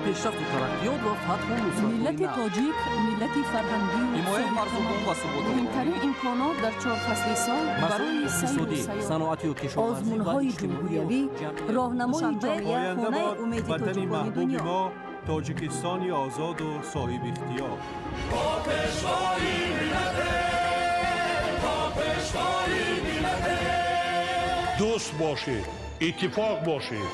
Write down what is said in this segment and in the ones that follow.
Пешрафту тараққиёт ва фатҳу нусратҳои Миллати нав. тоҷик миллати фарҳангию Ҳимояи марзубум ва суботи муҳимтарин имконот дар чор фасли сол масоили барои сайру иқтисодӣ, сайёҳат. саноатию кишоварзӣ ва Озмунҳои иҷтимоию ҷумҳуриявӣ, ҷамъиятӣ. роҳнамои Душанбе, ҷомеа, Оянда хонаи бод умеди ватани тоҷикони маҳбуби дунё. мо, Тоҷикистони озоду соҳибихтиёр. Дӯст бошед, иттифоқ бошед,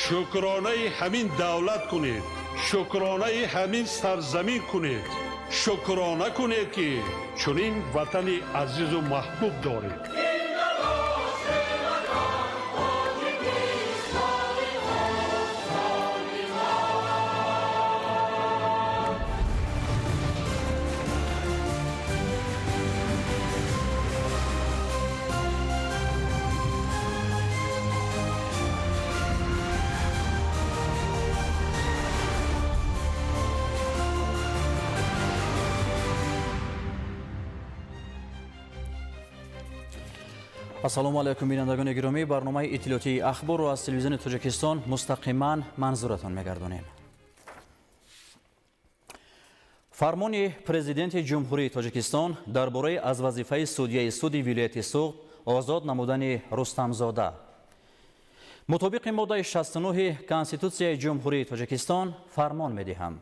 шукронаи ҳамин давлат кунед, шукронаи ҳамин сарзамин кунед, шукрона кунед, ки чунин ватани азизу маҳбуб доред. Ассалому алайкум, бинандагони гиромӣ. Барномаи иттилоотии Ахборро аз Телевизиони Тоҷикистон мустақиман манзуратон мегардонем. Фармони Президенти Ҷумҳурии Тоҷикистон дар бораи аз вазифаи судяи суди вилояти Суғд озод намудани Рустамзода. Мутобиқи моддаи 69 Конститутсияи Ҷумҳурии Тоҷикистон фармон медиҳам: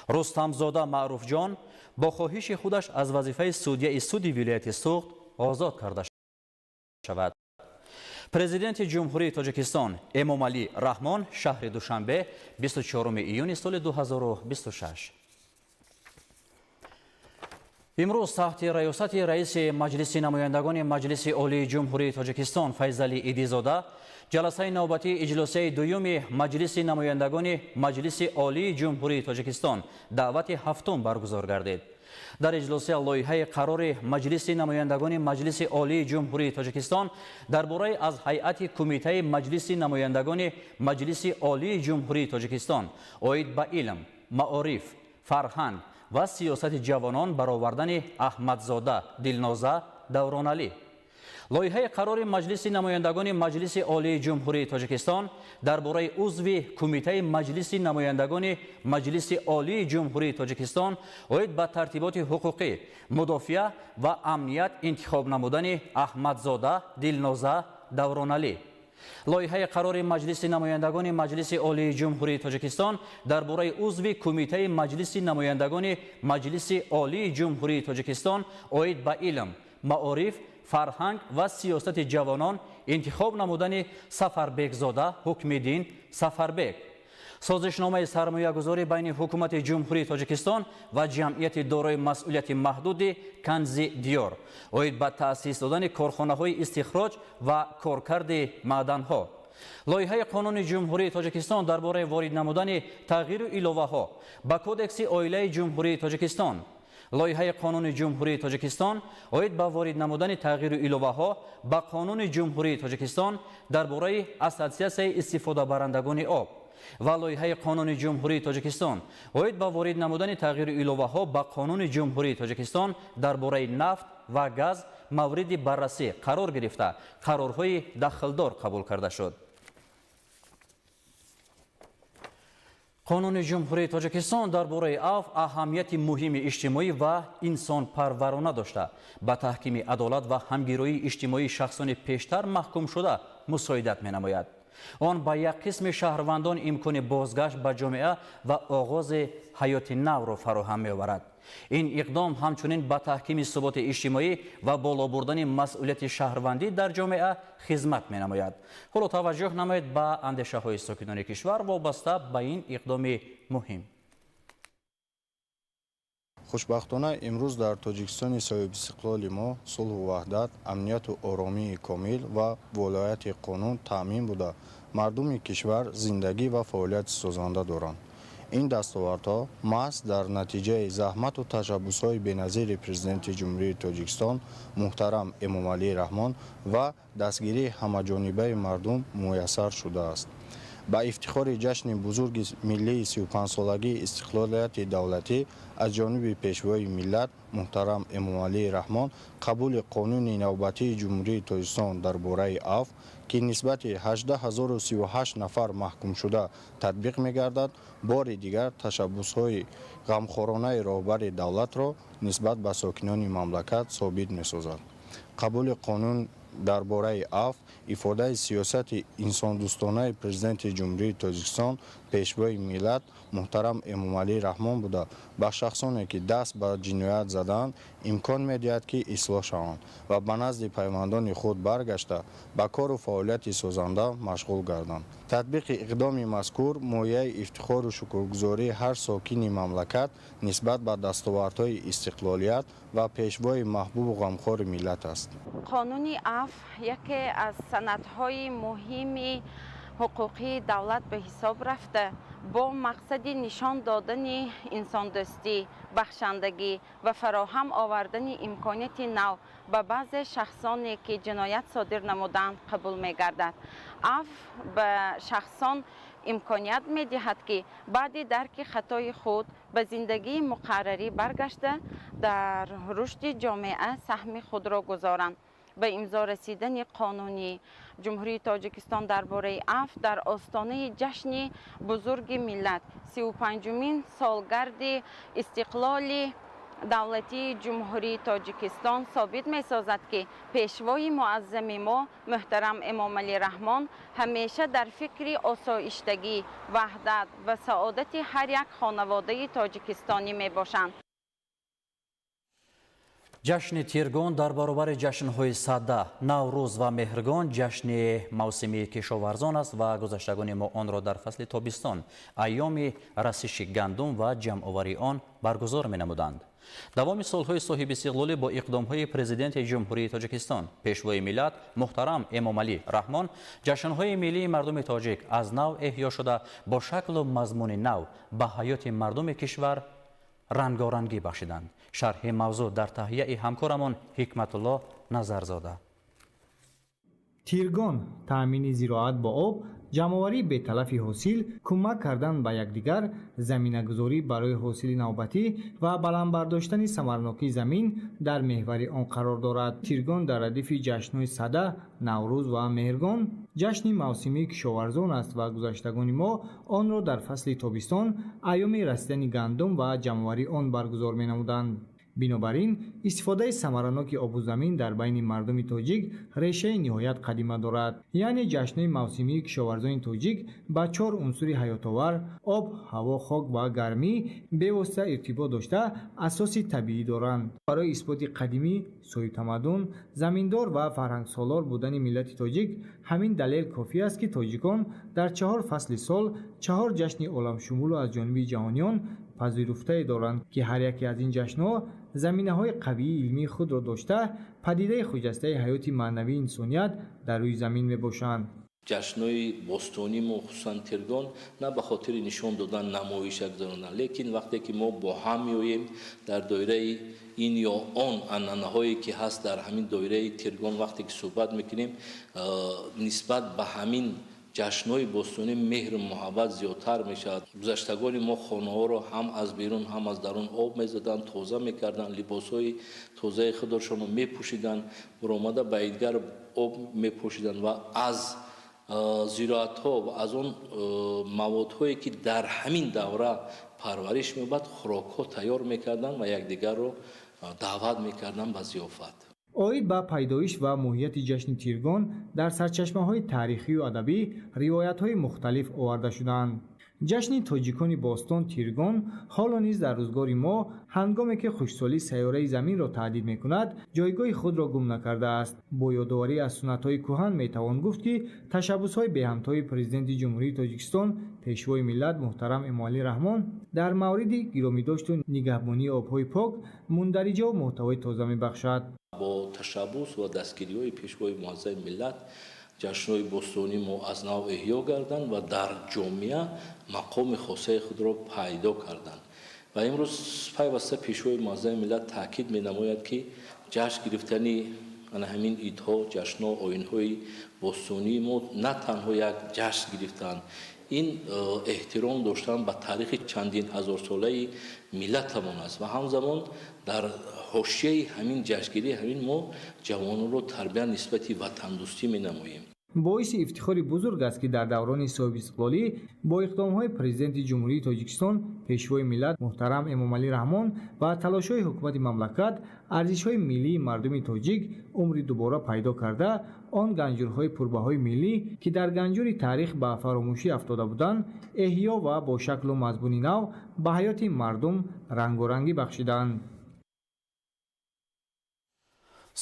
Рустамзода Маъруфҷон бо хоҳиши худаш аз вазифаи судяи суди вилояти Суғд озод карда шавад. Президенти Ҷумҳурии Тоҷикистон Эмомалӣ Раҳмон, шаҳри Душанбе, 24 июни соли 2026. Имрӯз таҳти раёсати раиси Маҷлиси намояндагони Маҷлиси Олии Ҷумҳурии Тоҷикистон Файзалӣ Идизода ҷаласаи навбатии иҷлосияи дуюми Маҷлиси намояндагони Маҷлиси Олии Ҷумҳурии Тоҷикистон даъвати ҳафтум баргузор гардид. Дар иҷлосия лоиҳаи қарори Маҷлиси намояндагони Маҷлиси Олии Ҷумҳурии Тоҷикистон дар бораи аз ҳайати Кумитаи Маҷлиси намояндагони Маҷлиси Олии Ҷумҳурии Тоҷикистон оид ба илм, маориф, фарҳанг ва сиёсати ҷавонон баровардани Аҳмадзода Дилноза Давроналӣ, лоиҳаи қарори Маҷлиси намояндагони Маҷлиси Олии Ҷумҳурии Тоҷикистон дар бораи узви Кумитаи Маҷлиси намояндагони Маҷлиси Олии Ҷумҳурии Тоҷикистон оид ба тартиботи ҳуқуқӣ, мудофиа ва амният интихоб намудани Аҳмадзода Дилноза Давроналӣ, лоиҳаи қарори Маҷлиси намояндагони Маҷлиси Олии Ҷумҳурии Тоҷикистон дар бораи узви Кумитаи Маҷлиси намояндагони Маҷлиси Олии Ҷумҳурии Тоҷикистон оид ба илм, маориф, фарҳанг ва сиёсати ҷавонон интихоб намудани Сафарбекзода Ҳукмиддин Сафарбек, созишномаи сармоягузорӣ байни Ҳукумати Ҷумҳурии Тоҷикистон ва ҷамъияти дорои масъулияти маҳдуди Канзи Диёр оид ба таъсис додани корхонаҳои истихроҷ ва коркарди маъданҳо, лоиҳаи Қонуни Ҷумҳурии Тоҷикистон дар бораи ворид намудани тағйиру иловаҳо ба Кодекси оилаи Ҷумҳурии Тоҷикистон, лоиҳаи Қонуни Ҷумҳурии Тоҷикистон оид ба ворид намудани тағйиру иловаҳо ба Қонуни Ҷумҳурии Тоҷикистон дар бораи Ассотсиатсияи истифодабарандагони об ва лоиҳаи Қонуни Ҷумҳурии Тоҷикистон оид ба ворид намудани тағйиру иловаҳо ба Қонуни Ҷумҳурии Тоҷикистон дар бораи нафт ва газ мавриди баррасӣ қарор гирифта, қарорҳои дахлдор қабул карда шуд. Қонуни Ҷумҳурии Тоҷикистон дар бораи афв аҳамияти муҳими иҷтимоӣ ва инсонпарварона дошта, ба таҳкими адолат ва ҳамгироии иҷтимоии шахсони пештар маҳкумшуда мусоидат менамояд. Он ба як қисми шаҳрвандон имкони бозгашт ба ҷомеа ва оғози ҳаёти навро фароҳам меоварад. Ин иқдом ҳамчунин ба таҳкими суботи иҷтимоӣ ва боло бурдани масъулияти шаҳрвандӣ дар ҷомеа хизмат менамояд. Ҳоло таваҷҷӯҳ намоед ба андешаҳои сокинони кишвар вобаста ба ин иқдоми муҳим. Хушбахтона, имрӯз дар Тоҷикистони соҳибистиқлоли мо сулҳу ваҳдат, амнияту оромии комил ва волояти қонун таъмин буда, мардуми кишвар зиндагӣ ва фаъолияти созанда доранд. Ин дастовардҳо маҳз дар натиҷаи заҳмату ташаббусҳои беназири Президенти Ҷумҳурии Тоҷикистон муҳтарам Эмомалӣ Раҳмон ва дастгирии ҳамаҷонибаи мардум муяссар шудааст. Ба ифтихори ҷашни бузурги миллии 35-солагии истиқлолияти давлатӣ аз ҷониби Пешвои миллат муҳтарам Эмомалӣ Раҳмон қабули Қонуни навбатии Ҷумҳурии Тоҷикистон дар бораи афв ки нисбати 18038 нафар маҳкумшуда татбиқ мегардад, бори дигар ташаббусҳои ғамхоронаи роҳбари давлатро нисбат ба сокинони мамлакат собит месозад. Қабули қонун дар бораи афв ифодаи сиёсати инсондӯстонаи Президенти Ҷумҳурии Тоҷикистон, Пешвои миллат муҳтарам Эмомалӣ Раҳмон буда, ба шахсоне, ки даст ба ҷиноят задаанд, имкон медиҳад, ки ислоҳ шаванд ва ба назди пайвандони худ баргашта, ба кору фаъолияти созанда машғул гарданд. Татбиқи иқдоми мазкур мояи ифтихору шукргузории ҳар сокини мамлакат нисбат ба дастовардҳои истиқлолият ва пешвои маҳбубу ғамхори миллат аст. Қонуни афв яке аз санадҳои муҳими ҳуқуқии давлат ба ҳисоб рафта, бо мақсади нишон додани инсондӯстӣ, бахшандагӣ ва фароҳам овардани имконияти нав ба баъзе шахсоне, ки ҷиноят содир намуданд, қабул мегардад. Афв ба шахсон имконият медиҳад, ки баъди дарки хатои худ ба зиндагии муқаррарӣ баргашта, дар рушди ҷомеа саҳми худро гузоранд. Ба имзо расидани қонуни Ҷумҳурии Тоҷикистон дар бораи афв дар остонаи ҷашни бузурги миллат, 35-умин солгарди истиқлоли давлатии Ҷумҳурии Тоҷикистон, собит месозад, ки пешвои муаззами мо муҳтарам Эмомалӣ Раҳмон ҳамеша дар фикри осоиштагӣ, ваҳдат ва саодати ҳар як хонаводаи тоҷикистонӣ мебошанд. Ҷашни Тиргон дар баробари ҷашнҳои Сада, Наврӯз ва Меҳргон ҷашни мавсимии кишоварзон аст ва гузаштагони мо онро дар фасли тобистон, айёми расиши гандум ва ҷамъоварии он баргузор менамуданд. Давоми солҳои соҳибистиқлолӣ бо иқдомҳои Президенти Ҷумҳурии Тоҷикистон, Пешвои миллат муҳтарам Эмомалӣ Раҳмон ҷашнҳои миллии мардуми тоҷик аз нав эҳё шуда, бо шаклу мазмуни нав ба ҳаёти мардуми кишвар рангорангӣ бахшиданд. Шарҳи мавзӯъ дар таҳияи ҳамкорамон Ҳикматулло Назарзода. Тиргон таъмини зироат бо об, ҷамъоварии беталафи ҳосил, кӯмак кардан ба якдигар, заминагузорӣ барои ҳосили навбатӣ ва баланд бардоштани самарнокии замин дар меҳвари он қарор дорад. Тиргон дар радифи ҷашнҳои Сада, Наврӯз ва Меҳргон ҷашни мавсимии кишоварзон аст ва гузаштагони мо онро дар фасли тобистон, айёми расидани гандум ва ҷамъоварии он баргузор менамуданд. Бинобар ин, истифодаи самараноки обу замин дар байни мардуми тоҷик решаи ниҳоят қадима дорад. Яъне ҷашнҳои мавсимии кишоварзони тоҷик ба чор унсури ҳаётовар — об, ҳаво, хок ва гармӣ — бевосита иртибот дошта, асоси табиӣ доранд. Барои исботи қадимӣ, соҳибтамаддун, заминдор ва фарҳангсолор будани миллати тоҷик ҳамин далел кофӣ аст, ки тоҷикон дар чаҳор фасли сол чаҳор ҷашни оламшумулу аз ҷониби ҷаҳониён пазируфтае доранд, ки ҳар яке аз ин ҷашнҳо заминаҳои қавии илмии худро дошта, падидаи хуҷастаи ҳаёти маънавии инсоният дар рӯи замин мебошанд. Ҷашнҳои бостонӣ мо, хусусан Тиргон, на ба хотири нишон додан, намоиша гузарондан, лекин вақте ки мо бо ҳам меоем, дар доираи ин ё он анъанаҳое ки ҳаст, дар ҳамин доираи Тиргон вақте ки суҳбат мекунем, нисбат ба ҳамин ҷашнҳои бостонӣ меҳру муҳаббат зиёдтар мешавад. Гузаштагони мо хонаҳоро ҳам аз берун, ҳам аз дарун об мезаданд, тоза мекарданд, либосҳои тозаи худашонро мепӯшиданд, буромада ба якдигар об мепӯшиданд ва аз зироатҳо ва аз он маводҳое, ки дар ҳамин давра парвариш меёбад, хӯрокҳо тайёр мекарданд ва якдигарро даъват мекарданд ба зиёфат. Оид ба пайдоиш ва моҳияти ҷашни Тиргон дар сарчашмаҳои таърихию адабӣ ривоятҳои мухталиф оварда шудаанд. Ҷашни тоҷикони бостон Тиргон ҳоло низ дар рӯзгори мо, ҳангоме ки хушксолӣ сайёраи заминро таҳдид мекунад, ҷойгоҳи худро гум накардааст. Бо ёдоварӣ аз суннатҳои кӯҳан метавон гуфт, ки ташаббусҳои беҳамтои Президенти Ҷумҳурии Тоҷикистон, Пешвои миллат муҳтарам Эмомалӣ Раҳмон дар мавриди гиромидошту нигаҳбонии обҳои пок мундариҷаву муҳтавои тоза мебахшад. Бо ташаббус ва дастгириҳои Пешвои муаззами миллат ҷашнҳои бостонии мо аз нав эҳё гарданд ва дар ҷомеа мақоми хосаи худро пайдо карданд. Ва имрӯз пайваста Пешвои муаззами миллат таъкид менамояд, ки ҷашн гирифтани ана ҳамин идҳо, ҷашнҳо, оинҳои бостонии мо на танҳо як ҷашн гирифтан, ин эҳтиром доштан ба таърихи чандин ҳазорсолаи миллатамон аст ва ҳамзамон дар ҳошияи ҳамин ҷашнгирии ҳамин мо ҷавононро тарбия нисбати ватандӯстӣ менамоем. Боиси ифтихори бузург аст, ки дар даврони соҳибистиқлолӣ бо иқдомҳои Президенти Ҷумҳурии Тоҷикистон, Пешвои миллат муҳтарам Эмомалӣ Раҳмон ва талошҳои ҳукумати мамлакат арзишҳои миллии мардуми тоҷик умри дубора пайдо карда, он ганҷурҳои пурбаҳои миллӣ, ки дар ганҷури таърих ба фаромӯшӣ афтода буданд, эҳё ва бо шаклу мазмуни нав ба ҳаёти мардум рангорангӣ бахшиданд.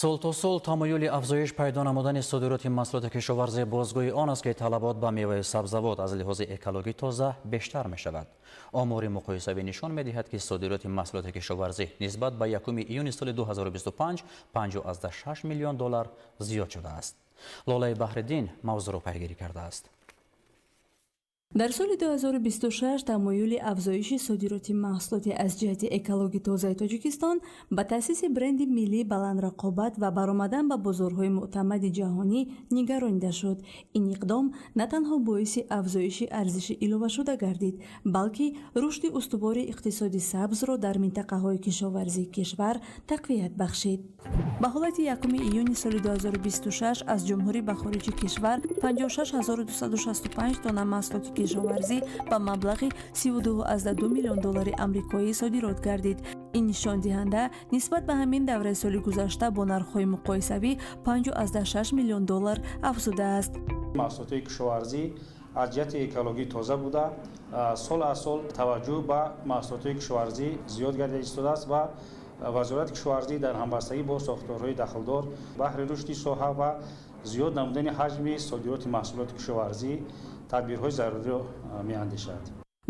Сол то сол тамоюли афзоиш пайдо намудани содироти маҳсулоти кишоварзӣ бозгӯи он аст, ки талабот ба меваю сабзавот аз лиҳози экологӣ тоза бештар мешавад. Омори муқоисавӣ нишон медиҳад, ки содироти маҳсулоти кишоварзӣ нисбат ба 1 июни соли 2025 5,6 миллион доллар зиёд шудааст. Лолаи Баҳриддин мавзӯъро пайгирӣ кардааст. Дар соли 2026 тамоюли афзоиши содироти маҳсулоти аз ҷиҳати экологӣ тозаи Тоҷикистон ба таъсиси бренди миллии баландрақобат ва баромадан ба бозорҳои мӯътамади ҷаҳонӣ нигаронида шуд. Ин иқдом на танҳо боиси афзоиши арзиши иловашуда гардид, балки рушди устувори иқтисоди сабзро дар минтақаҳои кишоварзии кишвар тақвият бахшид. Ба ҳолати 1 июни соли 2026 аз ҷумҳурӣ ба хориҷи кишвар 56265 тонна маҳсулоти кишоварзӣ ба маблағи 32,2 миллион доллари амрикоӣ содирот гардид. Ин нишондиҳанда нисбат ба ҳамин давраи соли гузашта бо нархҳои муқоисавӣ 5,6 миллион доллар афзудааст. Маҳсулоти кишоварзӣ аз ҷиҳати экологӣ тоза буда, сол аз сол таваҷҷӯҳ ба маҳсулоти кишоварзӣ зиёд гардида истодааст ва Вазорати кишоварзӣ дар ҳамбастагӣ бо сохторҳои дахлдор баҳри рушди соҳа ва зиёд намудани ҳаҷми содироти маҳсулоти кишоварзӣ тадбирҳои заруриро меандешад.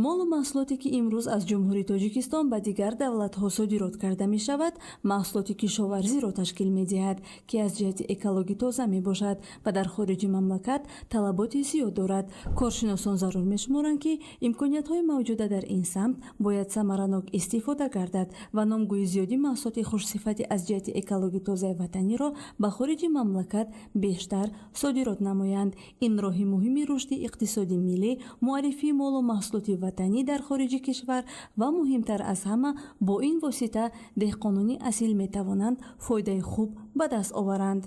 Молу маҳсулоте, ки имрӯз аз Ҷумҳурии Тоҷикистон ба дигар давлатҳо содирот карда мешавад, маҳсулоти кишоварзиро ташкил медиҳад, ки аз ҷиҳати экологӣ тоза мебошад ва дар хориҷи мамлакат талаботи зиёд дорад. Коршиносон зарур мешуморанд, ки имкониятҳои мавҷуда дар ин самт бояд самаранок истифода гардад ва номгӯи зиёди маҳсулоти хушсифати аз ҷиҳати экологӣ тозаи ватаниро ба хориҷи мамлакат бештар содирот намоянд. Ин роҳи муҳими рушди иқтисоди миллӣ, муаррифии молу маҳсулоти ватанӣ дар хориҷи кишвар ва муҳимтар аз ҳама, бо ин восита деҳқонони асил метавонанд фоидаи хуб ба даст оваранд.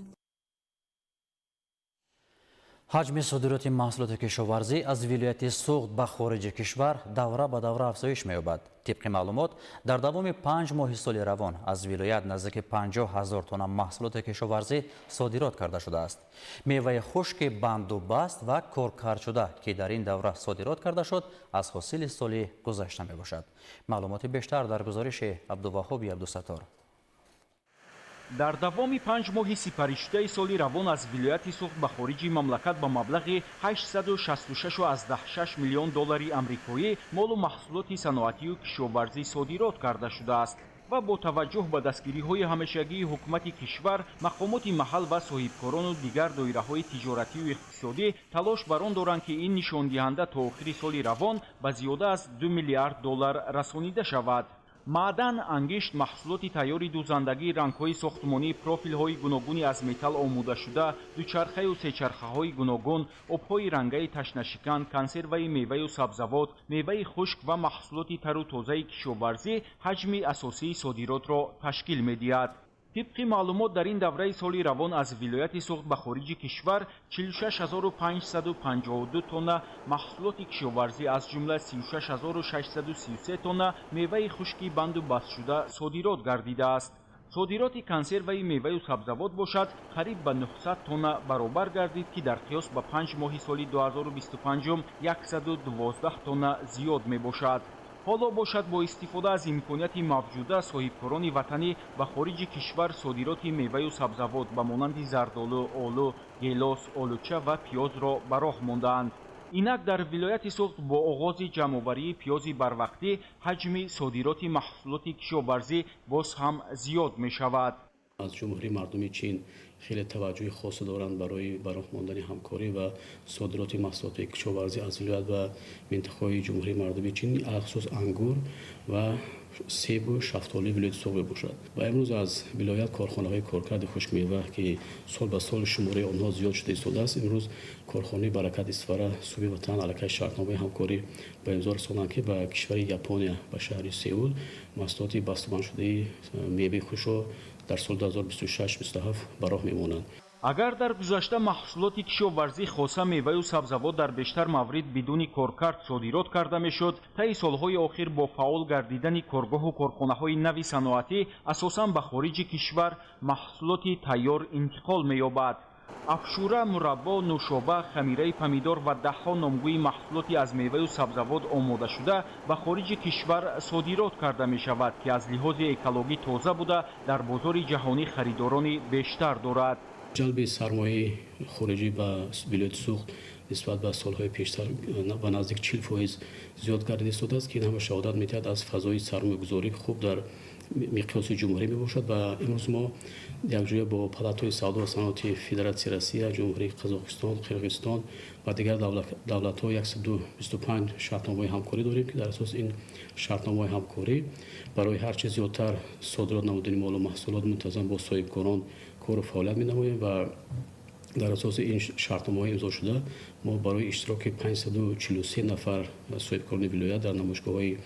Ҳаҷми содироти маҳсулоти кишоварзӣ аз вилояти Суғд ба хориҷи кишвар давра ба давра афзоиш меёбад. Тибқи маълумот, дар давоми 5 моҳи соли равон аз вилоят наздики 50 ҳазор тонна маҳсулоти кишоварзӣ содирот карда шудааст. Меваи хушки бандубаст ва коркардшуда, ки дар ин давра содирот карда шуд, аз ҳосили соли гузашта мебошад. Маълумоти бештар дар гузориши Абдуваҳоби Абдусаттор. Дар давоми 5 моҳи сипаришудаи соли равон аз вилояти Суғд ба хориҷи мамлакат ба маблағи 866,6 миллион доллари амрикоӣ молу маҳсулоти саноатию кишоварзӣ содирот карда шудааст ва бо таваҷҷӯҳ ба дастгириҳои ҳамешагии ҳукумати кишвар, мақомоти маҳал ва соҳибкорону дигар доираҳои тиҷоратию иқтисодӣ талош бар он доранд, ки ин нишондиҳанда то охири соли равон ба зиёда аз 2 миллиард доллар расонида шавад. Маъдан, ангишт, маҳсулоти тайёри дӯзандагӣ, рангҳои сохтмонӣ, профилҳои гуногуни аз металл омодашуда, дучархаю сечархаҳои гуногун, обҳои рангаи ташнашикан, консерваи меваю сабзавот, меваи хушк ва маҳсулоти тару тозаи кишоварзӣ ҳаҷми асосии содиротро ташкил медиҳад. Тибқи маълумот, дар ин давраи соли равон аз вилояти Суғд ба хориҷи кишвар 46552 тонна маҳсулоти кишоварзӣ, аз ҷумла 36633 тонна меваи хушки банду бастшуда содирот гардидааст. Содироти консерваи меваю сабзавот бошад, қариб ба 900 тонна баробар гардид, ки дар қиёс ба 5 моҳи соли 2025 112 тонна зиёд мебошад. Ҳоло бошад, бо истифода аз имконияти мавҷуда соҳибкорони ватанӣ ба хориҷи кишвар содироти меваю сабзавот ба монанди зардолу, олу, гелос, олуча ва пиёзро ба роҳ мондаанд. Инак дар вилояти Суғд бо оғози ҷамъоварии пиёзи барвақтӣ ҳаҷми содироти маҳсулоти кишоварзӣ боз ҳам зиёд мешавад. Аз Ҷумҳурии мардуми Чин хеле таваҷҷӯҳи хосе доранд барои ба роҳ мондани ҳамкорӣ ва содироти маҳсулоти кишоварзӣ аз вилоят ва минтақаҳои Ҷумҳурии мардуми Чин, алахусус ангур ва себу шафтолии вилояти Суғд мебошад. Ва имрӯз аз вилоят корхонаҳои коркарди хушкмева, ки сол ба сол шумораи онҳо зиёд шуда истодааст, имрӯз корхонаи Баракат Исфара Суби Ватан аллакай шартномаи ҳамкорӣ ба имзо расонанд, ки ба кишвари Япония, ба шаҳри Сеул маҳсулоти бастабандшудаи меваи хушро дар соли 2026-27 ба роҳ мемонанд. Агар дар гузашта маҳсулоти кишоварзӣ, хоса меваю сабзавот, дар бештар маврид бидуни коркард содирот карда мешуд, таи солҳои охир бо фаъол гардидани коргоҳу корхонаҳои нави саноатӣ асосан ба хориҷи кишвар маҳсулоти тайёр интиқол меёбад. Афшура, мураббо, нӯшоба, хамираи помидор ва даҳҳо номгӯи маҳсулоти аз меваю сабзавот омодашуда ба хориҷи кишвар содирот карда мешавад, ки аз лиҳози экологӣ тоза буда, дар бозори ҷаҳонӣ харидорони бештар дорад. Ҷалби сармояи хориҷӣ ба вилояти Суғд нисбат ба солҳои пештар ба наздик 40% зиёд гардида истодааст, ки ин ҳама шаҳодат медиҳад аз фазои сармоягузорӣ хуб дар миқёси ҷумҳурӣ мебошад. Ва имрӯз мо якҷоя бо палатаҳои савдо ва саноати Федератсияи Россия, Ҷумҳурии Қазоқистон, Қирғизистон ва дигар давлатҳо 125 шартномаҳои ҳамкорӣ дорем, ки дар асоси ин шартномаҳои ҳамкорӣ барои ҳар чи зиёдтар содирот намудани молу маҳсулот мунтазам бо соҳибкорон кору фаъолият менамоем. Ва дар асоси ин шартномаҳои имзошуда мо барои иштироки 543 нафар соҳибкорони вилоят дар намоишгоҳҳои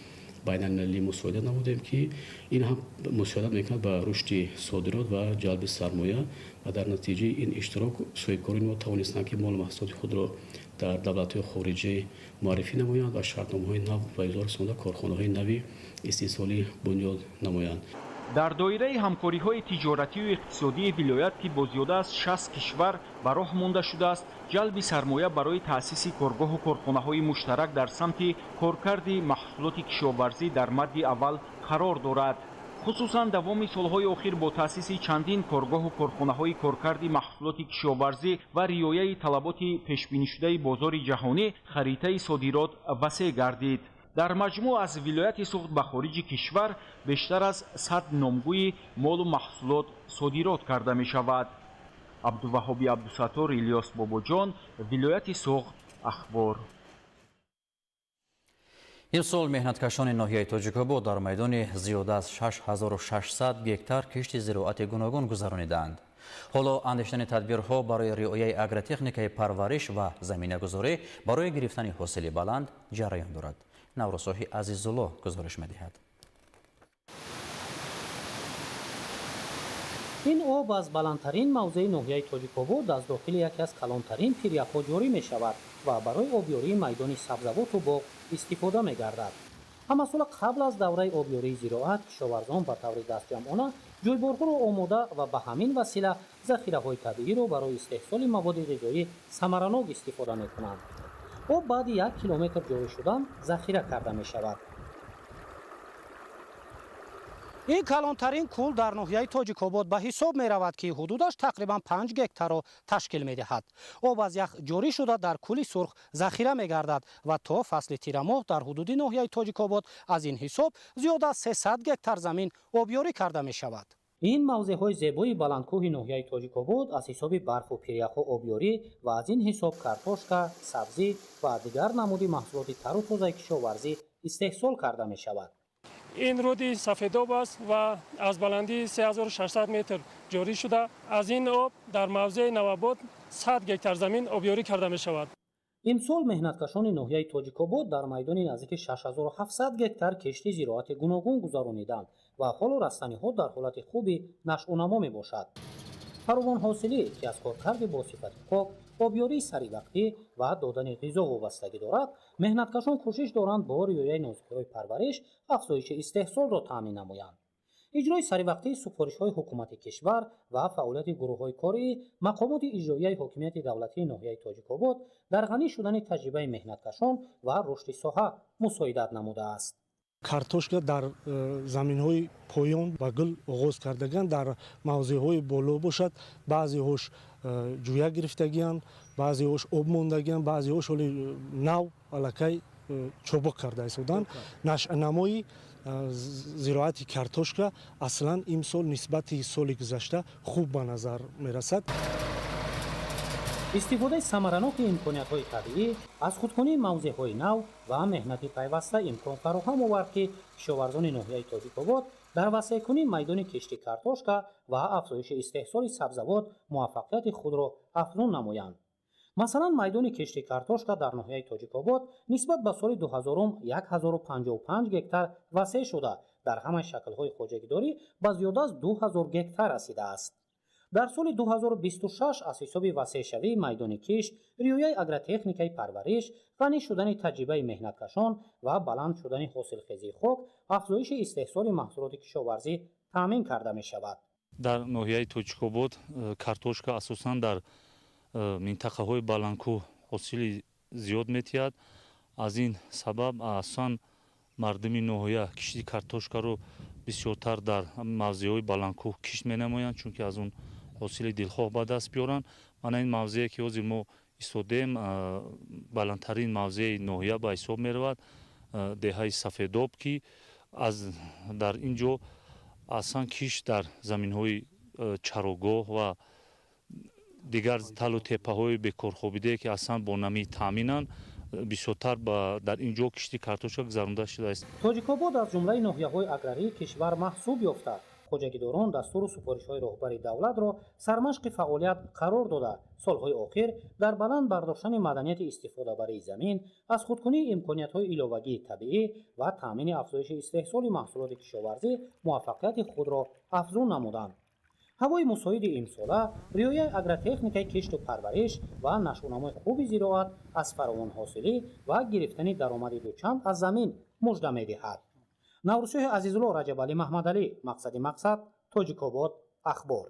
байналмилалӣ мусоидат намудем, ки ин ҳам мусоидат мекунад ба рушди содирот ва ҷалби сармоя. Ва дар натиҷаи ин иштирок соҳибкорони мо тавонистанд, ки молу маҳсулоти худро дар давлатҳои хориҷӣ муаррифӣ намоянд ва шартномаҳои нав ба имзо расонда, корхонаҳои нави истеҳсолӣ бунёд намоянд. Дар доираи ҳамкориҳои тиҷоратию иқтисодии вилоят, ки бо зиёда аз 60 кишвар ба роҳ монда шудааст, ҷалби сармоя барои таъсиси коргоҳу корхонаҳои муштарак дар самти коркарди маҳсулоти кишоварзӣ дар мадди аввал қарор дорад. Хусусан давоми солҳои охир бо таъсиси чандин коргоҳу корхонаҳои коркарди маҳсулоти кишоварзӣ ва риояи талаботи пешбинишудаи бозори ҷаҳонӣ харитаи содирот васеъ гардид. Дар маҷмӯъ аз вилояти Суғд ба хориҷи кишвар бештар аз 100 номгӯи молу маҳсулот содирот карда мешавад. Абдуваҳоби Абдусаттор, Илёс Бобоҷон, вилояти Суғд, Ахбор. Имсол меҳнаткашони ноҳияи Тоҷикобод дар майдони зиёда аз 6600 гектар кишти зироати гуногун гузаронидаанд. Ҳоло андешидани тадбирҳо барои риояи агротехникаи парвариш ва заминагузорӣ барои гирифтани ҳосили баланд ҷараён дорад. Наврӯзсоҳи Азизулло гузориш медиҳад. Ин об аз баландтарин мавзеи ноҳияи Тоҷикобод аз дохили яке аз калонтарин пиряхҳо ҷорӣ мешавад ва барои обёрии майдони сабзавоту боғ истифода мегардад. Ҳамасола қабл аз давраи обёрии зироат кишоварзон ба таври дастҷамъона ҷӯйборҳоро омода ва ба ҳамин васила захираҳои табииро барои истеҳсоли маводи ғизоӣ самаранок истифода мекунанд. Об баъди 1 километр ҷорӣ шудан захира карда мешавад. Ин калонтарин кӯл дар ноҳияи Тоҷикобод ба ҳисоб меравад, ки ҳудудаш тақрибан 5 гектарро ташкил медиҳад. Об аз ях ҷорӣ шуда дар кӯли Сурх захира мегардад ва то фасли тирамоҳ дар ҳудуди ноҳияи Тоҷикобод аз ин ҳисоб зиёда аз 300 гектар замин обёрӣ карда мешавад. Ин мавзеъҳои зебои баландкӯҳи ноҳияи Тоҷикобод аз ҳисоби барфу пиряхҳо обёрӣ ва аз ин ҳисоб картошка, сабзӣ ва дигар намуди маҳсулоти тару тозаи кишоварзӣ истеҳсол карда мешавад. Ин руди сафедоб аст ва аз баландии 3600 метр ҷорӣ шуда, аз ин об дар мавзеи Навобод 100 гектар замин обёрӣ карда мешавад. Имсол меҳнаткашони ноҳияи Тоҷикобод дар майдони наздики 6700 гектар кишти зироати гуногун гузарониданд ва ҳоло растаниҳо дар ҳолати хуби нашъунамо мебошад. Фаровонҳосилӣ, ки аз коркарди бо сифати пок, обёрии саривақтӣ ва додани ғизо вобастагӣ дорад, меҳнаткашон кӯшиш доранд бо риояи нозукиҳои парвариш афзоиши истеҳсолро таъмин намоянд. Иҷрои саривақтии супоришҳои ҳукумати кишвар ва фаъолияти гурӯҳҳои корӣ мақомоти иҷроияи ҳокимияти давлатии ноҳияи Тоҷикобод дар ғанӣ шудани таҷрибаи меҳнаткашон ва рушди соҳа мусоидат намудааст. Картошка дар заминҳои поён ба гул оғоз кардагианд, дар мавзеъҳои боло бошад баъзеҳош ҷӯя гирифтагианд, баъзеҳош об мондагианд, баъзеҳош ҳоли нав аллакай чобуқ карда истоданд. Нашъанамои зироати картошка аслан имсол нисбати соли гузашта хуб ба назар мерасад. Истифодаи самараноки имкониятҳои табиӣ аз худкунии мавзеъҳои нав ва меҳнати пайваста имкон фароҳам овард, ки кишоварзони ноҳияи Тоҷикобод дар васеъкунии майдони кишти картошка ва афзоиши истеҳсоли сабзавот муваффақияти худро афзун намоянд. Масалан, майдони кишти картошка дар ноҳияи Тоҷикобод нисбат ба соли 2000 1055 гектар васеъ шуда, дар ҳамаи шаклҳои хоҷагидорӣ ба зиёда аз 2000 гектар расидааст. Дар соли 2026 аз ҳисоби васеъшавии майдони кишт, риояи агротехникаи парвариш, ғанӣ шудани таҷрибаи меҳнаткашон ва баланд шудани ҳосилхезии хок, афзоиши истеҳсоли маҳсулоти кишоварзӣ таъмин карда мешавад. Дар ноҳияи Тоҷикобод картошка асосан дар минтақаҳои баландкӯҳ ҳосили зиёд метиҳад. Аз ин сабаб асосан мардуми ноҳия кишти картошкаро бисёртар дар мавзеъҳои баландкӯҳ кишт менамоянд, чунки аз он ҳосили дилхоҳ ба даст биёранд. Мана ин мавзее ки ҳозир мо истодаем, баландтарин мавзеи ноҳия ба ҳисоб меравад, деҳаи Сафедоб, ки дар ин ҷо аслан кишт дар заминҳои чарогоҳ ва дигар талу теппаҳои бекорхобидае, ки аслан бо намӣ таъминанд, бисёртар дар ин ҷо кишти картошка гузаронида шудааст. Тоҷикобод аз ҷумлаи ноҳияҳои аграрии кишвар маҳсуб ёфта, хоҷагидорон дастуру супоришҳои роҳбари давлатро сармашқи фаъолият қарор дода, солҳои охир дар баланд бардоштани маданияти истифодабарии замин, аз худкунии имкониятҳои иловагии табиӣ ва таъмини афзоиши истеҳсоли маҳсулоти кишоварзӣ муваффақияти худро афзун намуданд. Ҳавои мусоиди имсола, риояи агротехникаи кишту парвариш ва нашъунамои хуби зироат аз фаровонҳосилӣ ва гирифтани даромади дучанд аз замин мужда медиҳад. Наврӯзшоҳи Азизулло, Раҷабалӣ Маҳмадалӣ, Мақсади мақсад, Тоҷикобод, Ахбор.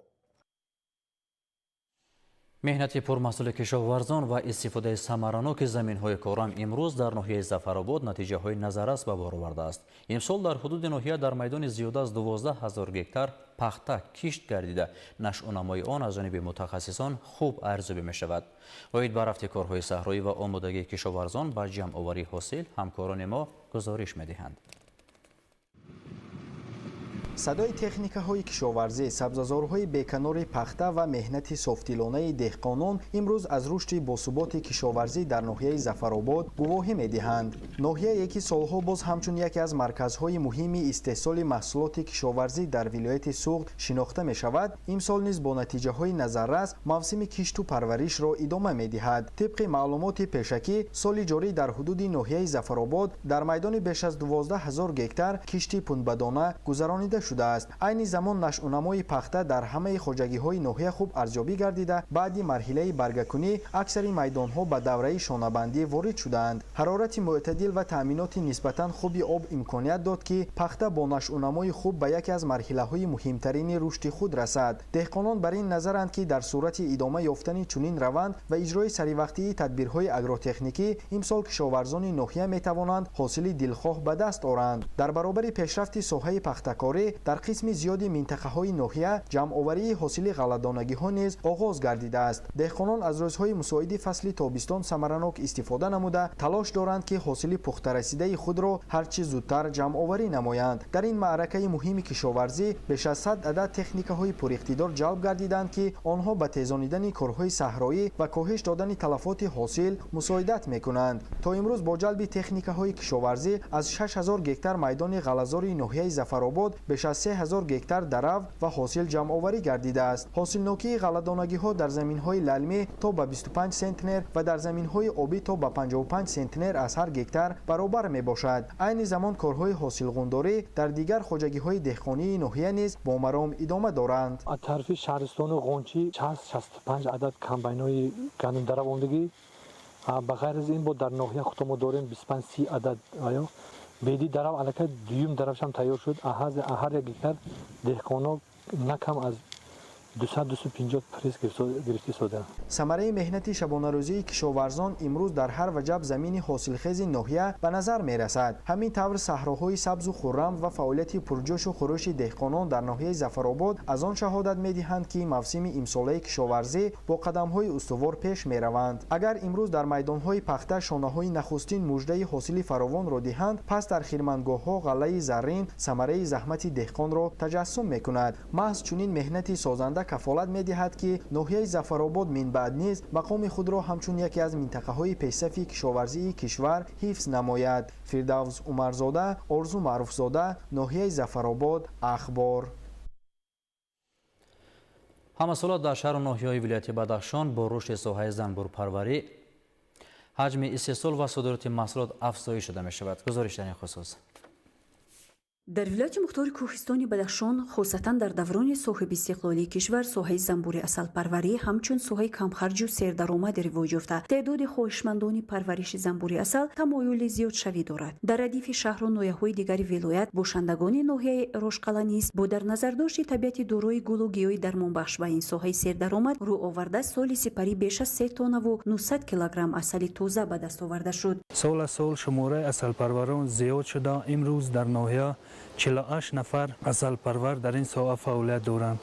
Меҳнати пурмаҳсули кишоварзон ва истифодаи самараноки заминҳои корам имрӯз дар ноҳияи Зафаробод натиҷаҳои назаррас ба бор овардааст. Имсол дар ҳудуди ноҳия дар майдони зиёда аз 12 ҳазор гектар пахта кишт гардида, нашъунамои он аз ҷониби мутахассисон хуб арзёбӣ мешавад. Оид ба рафти корҳои саҳроӣ ва омодагии кишоварзон ба ҷамъоварии ҳосил ҳамкорони мо гузориш медиҳанд. Садои техникаҳои кишоварзӣ, сабзазорҳои беканори пахта ва меҳнати софдилонаи деҳқонон имрӯз аз рушди босуботи кишоварзӣ дар ноҳияи Зафаробод гувоҳӣ медиҳанд. Ноҳияе ки солҳо боз ҳамчун яке аз марказҳои муҳими истеҳсоли маҳсулоти кишоварзӣ дар вилояти Суғд шинохта мешавад, имсол низ бо натиҷаҳои назаррас мавсими кишту парваришро идома медиҳад. Тибқи маълумоти пешакӣ, соли ҷорӣ дар ҳудуди ноҳияи Зафаробод дар майдони беш аз 12 ҳазор гектар кишти пунбадона гузаронида шудааст. Айни замон нашъунамои пахта дар ҳамаи хоҷагиҳои ноҳия хуб арзёбӣ гардида, баъди марҳилаи баргакунӣ аксари майдонҳо ба давраи шонабандӣ ворид шудаанд. Ҳарорати мӯътадил ва таъминоти нисбатан хуби об имконият дод, ки пахта бо нашъунамои хуб ба яке аз марҳилаҳои муҳимтарини рушди худ расад. Деҳқонон бар ин назаранд, ки дар сурати идома ёфтани чунин раванд ва иҷрои саривақтии тадбирҳои агротехникӣ имсол кишоварзони ноҳия метавонанд ҳосили дилхоҳ ба даст оранд. Дар баробари пешрафти соҳаи пахтакорӣ дар қисми зиёди минтақаҳои ноҳия ҷамъоварии ҳосили ғалладонагиҳо низ оғоз гардидааст. Деҳқонон аз рӯзҳои мусоиди фасли тобистон самаранок истифода намуда, талош доранд, ки ҳосили пухтарасидаи худро ҳарчи зудтар ҷамъоварӣ намоянд. Дар ин маъракаи муҳими кишоварзӣ беш аз 100 адад техникаҳои пуриқтидор ҷалб гардиданд, ки онҳо ба тезонидани корҳои саҳроӣ ва коҳиш додани талафоти ҳосил мусоидат мекунанд. То имрӯз бо ҷалби техникаҳои кишоварзӣ аз 6000 гектар майдони ғаллазори ноҳияи Зафаробод беш аз 3000 гектар дарав ва ҳосил ҷамъоварӣ гардидааст. Ҳосилнокии ғалладонагиҳо дар заминҳои лалмӣ то ба 25 сентнер ва дар заминҳои обӣ то ба 55 сентнер аз ҳар гектар баробар мебошад. Айни замон корҳои ҳосилғундорӣ дар дигар хоҷагиҳои деҳқонии ноҳия низ бо маром идома доранд. Аз тарафи шаҳристону Ғончӣ 65 адад комбайнҳои гандумдарав омдагӣ. Ба ғайр аз ин бо дар ноҳия худо мо дорем 25-30 адад аё беди дарав, аллакай дуюм даравшам тайёр шуд. Ҳар як гектар деҳқоно на кам аз 200-250 пресс гирифта истодаанд. Самараи меҳнати шабонарӯзии кишоварзон имрӯз дар ҳар ваҷаб замини ҳосилхези ноҳия ба назар мерасад. Ҳамин тавр саҳроҳои сабзу хуррам ва фаъолияти пурҷӯшу хурӯши деҳқонон дар ноҳияи Зафаробод аз он шаҳодат медиҳанд, ки мавсими имсолаи кишоварзӣ бо қадамҳои устувор пеш мераванд. Агар имрӯз дар майдонҳои пахта шонаҳои нахустин муждаи ҳосили фаровонро диҳанд, пас дар хирмангоҳҳо ғаллаи заррин самараи заҳмати деҳқонро таҷассум мекунад. Маҳз чунин меҳнати созанда кафолат медиҳад, ки ноҳияи Зафаробод минбаъд низ мақоми худро ҳамчун яке аз минтақаҳои пешсафи кишоварзии кишвар ҳифз намояд. Фирдавс Умарзода, Орзу Маъруфзода, ноҳияи Зафаробод, Ахбор. Ҳамасола дар шаҳру ноҳияҳои вилояти Бадахшон бо рушди соҳаи занбурпарварӣ ҳаҷми истеҳсол ва содироти маҳсулот афзоиш шуда мешавад. Гузориш дар ин хусус. Дар вилояти мухтори Кӯҳистони Бадахшон, хусусан дар даврони соҳибистиқлолии кишвар, соҳаи занбури асалпарварӣ ҳамчун соҳаи камхарҷу сердаромад ривоҷ ёфта, теъдоди хоҳишмандони парвариши занбури асал тамоюли зиёдшавӣ дорад. Дар радифи шаҳру ноҳияҳои дигари вилоят бошандагони ноҳияи Рошқала низ бо дар назардошти табиати дорои гулу гиёҳи дармонбахш ба ин соҳаи сердаромад рӯ оварда, соли сипарӣ беш аз 3 тоннаву 900 килограмм асали тоза ба даст оварда шуд. Сол аз сол шумораи асалпарварон зиёд шуда, имрӯз дар ноҳия 48 нафар асалпарвар дар ин соҳа фаъолият доранд.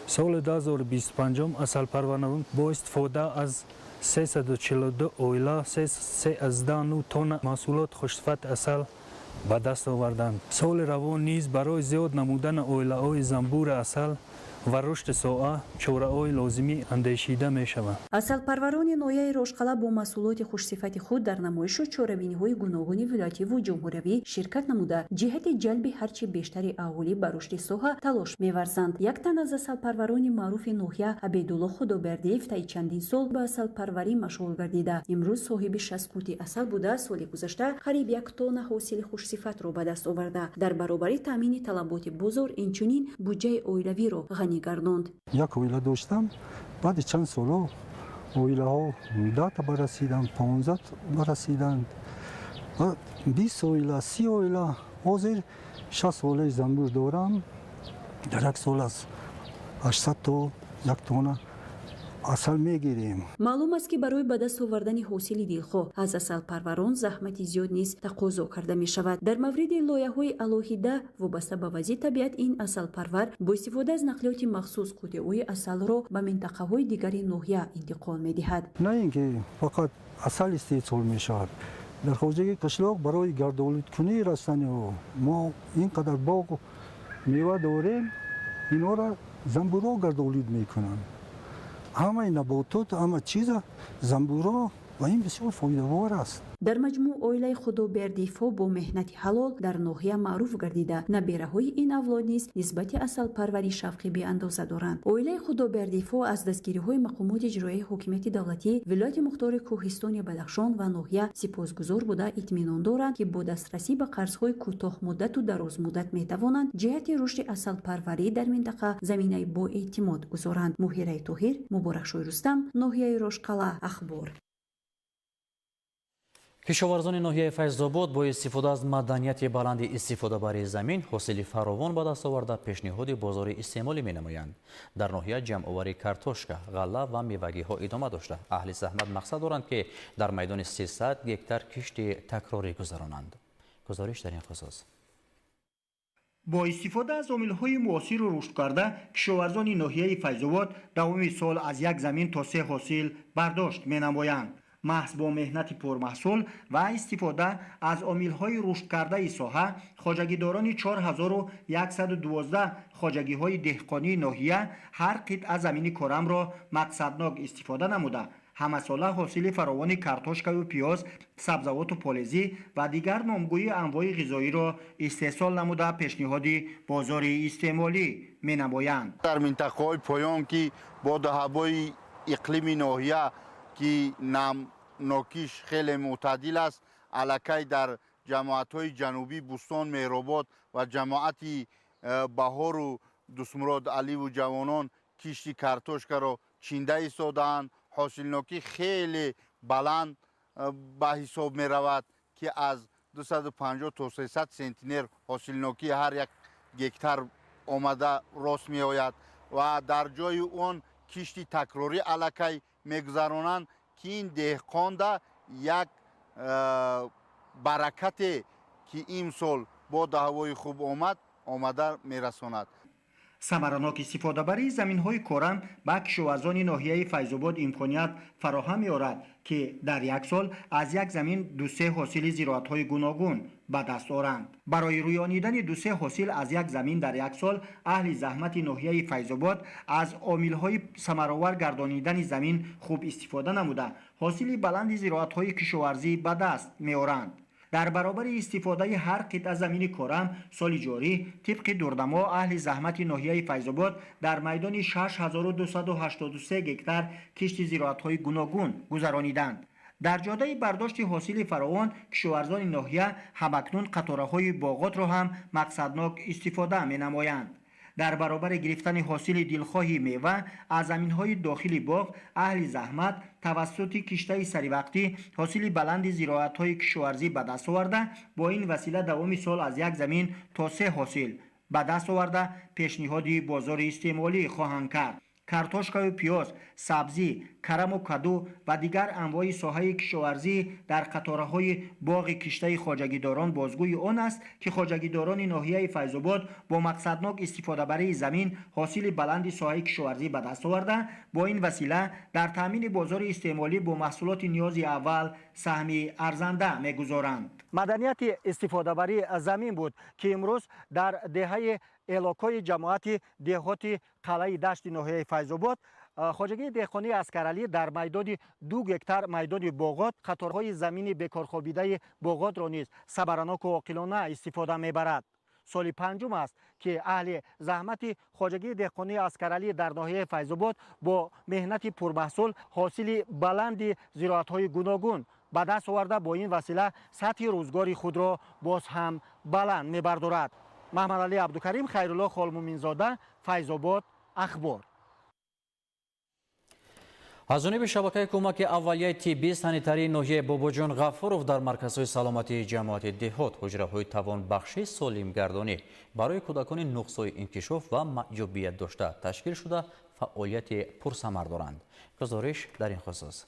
Соли 2025 асалпарварон бо истифода аз 342 оила 3,9 тонна маҳсулоти хушсифати асал ба даст оварданд. Соли равон низ барои зиёд намудани оилаҳои занбури асал ва рушди соҳа чораҳои лозимӣ андешида мешаванд. Асалпарварони ноҳияи Рошқала бо маҳсулоти хушсифати худ дар намоишу чорабиниҳои гуногуни вилоятиву ҷумҳуриявӣ ширкат намуда, ҷиҳати ҷалби ҳарчи бештари аҳолӣ ба рушди соҳа талош меварзанд. Як тан аз асалпарварони маъруфи ноҳия Абедулло Худобердиев таи чандин сол ба асалпарварӣ машғул гардида, имрӯз соҳиби 60 қути асал буда, соли гузашта қариб 1 тонна ҳосили хушсифатро ба даст оварда, дар баробари таъмини талаботи бозор инчунин буҷаи оилавиро ғанӣ гардонд. Як оила доштам, баъди чанд соло оилаҳо 10 та барасиданд, 15 барасиданд, 20 оила, 30 оила. Ҳозир 60 оилаи занбур дорам. Дар як сол аз 800 то 1 тонна асал мегирем. Маълум аст, ки барои ба даст овардани ҳосили дилхоҳ аз асалпарварон заҳмати зиёд низ тақозо карда мешавад. Дар мавриди лоиҳаҳои алоҳида вобаста ба вазъи табиат, ин асалпарвар бо истифода аз нақлиёти махсус қутиҳои асалро ба минтақаҳои дигари ноҳия интиқол медиҳад. На ин ки фақат асал истеҳсол мешавад. Дар хоҷагии қишлоқ барои гардолудкунии растаниҳо мо ин қадар боғу мева дорем, инҳоро занбурҳо гардолуд мекунанд. Ҳамаи наботот, ҳама чиза занбурҳо, ва ин бисёр фоидавор аст. Дар маҷмӯъ оилаи Худобердиевҳо бо меҳнати ҳалол дар ноҳия маъруф гардида, набераҳои ин авлод низ нисбати асалпарварӣ шавқи беандоза доранд. Оилаи Худобердиевҳо аз дастгириҳои мақомоти иҷроияи ҳокимияти давлатӣ, вилояти мухтори Кӯҳистони Бадахшон ва ноҳия сипосгузор буда, итминон доранд, ки бо дастрасӣ ба қарзҳои кӯтоҳмуддату дарозмуддат метавонанд ҷиҳати рушди асалпарварӣ дар минтақа заминаи боэътимод гузоранд. Муҳираи Тоҳир, Муборакшои Рустам, ноҳияи Рошқала, Ахбор. Кишоварзони ноҳияи Файзобод бо истифода аз маданияти баланди истифодабарии замин ҳосили фаровон ба даст оварда, пешниҳоди бозори истеъмолӣ менамоянд. Дар ноҳия ҷамъоварии картошка, ғалла ва мевагиҳо идома дошта, аҳли заҳмат мақсад доранд, ки дар майдони 300 гектар кишти такрорӣ гузаронанд. Гузориш дар ин хусус. Бо истифода аз омилҳои муосиру рушдкарда, кишоварзони ноҳияи Файзобод давоми сол аз як замин то 3 ҳосил бардошт менамоянд. Маҳз бо меҳнати пурмаҳсул ва истифода аз омилҳои рушдкардаи соҳа, хоҷагидорони 4112 хоҷагиҳои деҳқонии ноҳия ҳар қитъа замини корамро мақсаднок истифода намуда, ҳамасола ҳосили фаровони картошкаю пиёз, сабзавоту полезӣ ва дигар номгӯи анвои ғизоиро истеҳсол намуда, пешниҳоди бозори истеъмолӣ менамоянд. Дар минтақаҳои поён, ки боду ҳавои иқлими ноҳия, ки намнокиш хеле мӯътадил аст, аллакай дар ҷамоатҳои ҷанубӣ Бӯстон, Меҳробод ва ҷамоати Баҳору Дустмурод Аливу ҷавонон кишти картошкаро чинда истодаанд. Ҳосилнокӣ хеле баланд ба ҳисоб меравад, ки аз 250 то 300 сентнер ҳосилнокии ҳар як гектар омада рост меояд ва дар ҷои он кишти такрорӣ аллакай мегузаронанд, ки ин деҳқонда як баракате, ки имсол боду ҳавои хуб омад, омада мерасонад. Самаранок истифодабарии заминҳои корам ба кишоварзони ноҳияи Файзобод имконият фароҳам меорад, ки дар як сол аз як замин 2-3 ҳосили зироатҳои гуногун ба даст оранд. Барои рӯёнидани 2-3 ҳосил аз як замин дар як сол, аҳли заҳмати ноҳияи Файзобод аз омилҳои самаровар гардонидани замин хуб истифода намуда, ҳосили баланди зироатҳои кишоварзӣ ба даст меоранд. Дар баробари истифодаи ҳар қитъа замини корам, соли ҷорӣ тибқи дурнамо аҳли заҳмати ноҳияи Файзобод дар майдони 6283 гектар кишти зироатҳои гуногун гузарониданд. Дар ҷодаи бардошти ҳосили фаровон кишоварзони ноҳия ҳамакнун қатораҳои боғотро ҳам мақсаднок истифода менамоянд. Дар баробари гирифтани ҳосили дилхоҳи мева аз заминҳои дохили боғ, аҳли заҳмат тавассути киштаи саривақтӣ ҳосили баланди зироатҳои кишоварзӣ ба даст оварда, бо ин васила давоми сол аз як замин то 3 ҳосил ба даст оварда пешниҳоди бозори истеъмолӣ хоҳанд кард. Картошкаю пиёз, сабзӣ, караму каду ва дигар анвои соҳаи кишоварзӣ дар қатораҳои боғи киштаи хоҷагидорон бозгӯи он аст, ки хоҷагидорони ноҳияи Файзобод бо мақсаднок истифодабарии замин ҳосили баланди соҳаи кишоварзӣ ба даст оварда, бо ин васила дар таъмини бозори истеъмолӣ бо маҳсулоти ниёзи аввал саҳми арзанда мегузоранд. Маданияти истифодабарии замин буд, ки имрӯз дар деҳаи элокҳои ҷамоати деҳоти қалъаи дашти ноҳияи Файзобод хоҷагии деҳқонии Аскаралӣ дар майдони 2 гектар майдони боғот қаторҳои замини бекорхобидаи боғотро низ сабараноку оқилона истифода мебарад. Соли 5 аст, ки аҳли заҳмати хоҷагии деҳқонии Аскаралӣ дар ноҳияи Файзобод бо меҳнати пурмаҳсул ҳосили баланди зироатҳои гуногун ба даст оварда, бо ин васила сатҳи рӯзгори худро боз ҳам баланд мебардорад. Маҳмадалӣ Абдукарим, Хайрулло Холмуминзода, Файзобод, Ахбор. Аз ҷониби шабакаи кӯмаки аввалияи тиббӣ санитарии ноҳияи Бобоҷон Ғафуров дар марказҳои саломатии ҷамоати деҳот ҳуҷраҳои тавонбахши солимгардонӣ барои кӯдакони нуқсҳои инкишоф ва маъюбият дошта ташкил шуда фаъолияти пурсамар доранд. Гузориш дар ин хусус.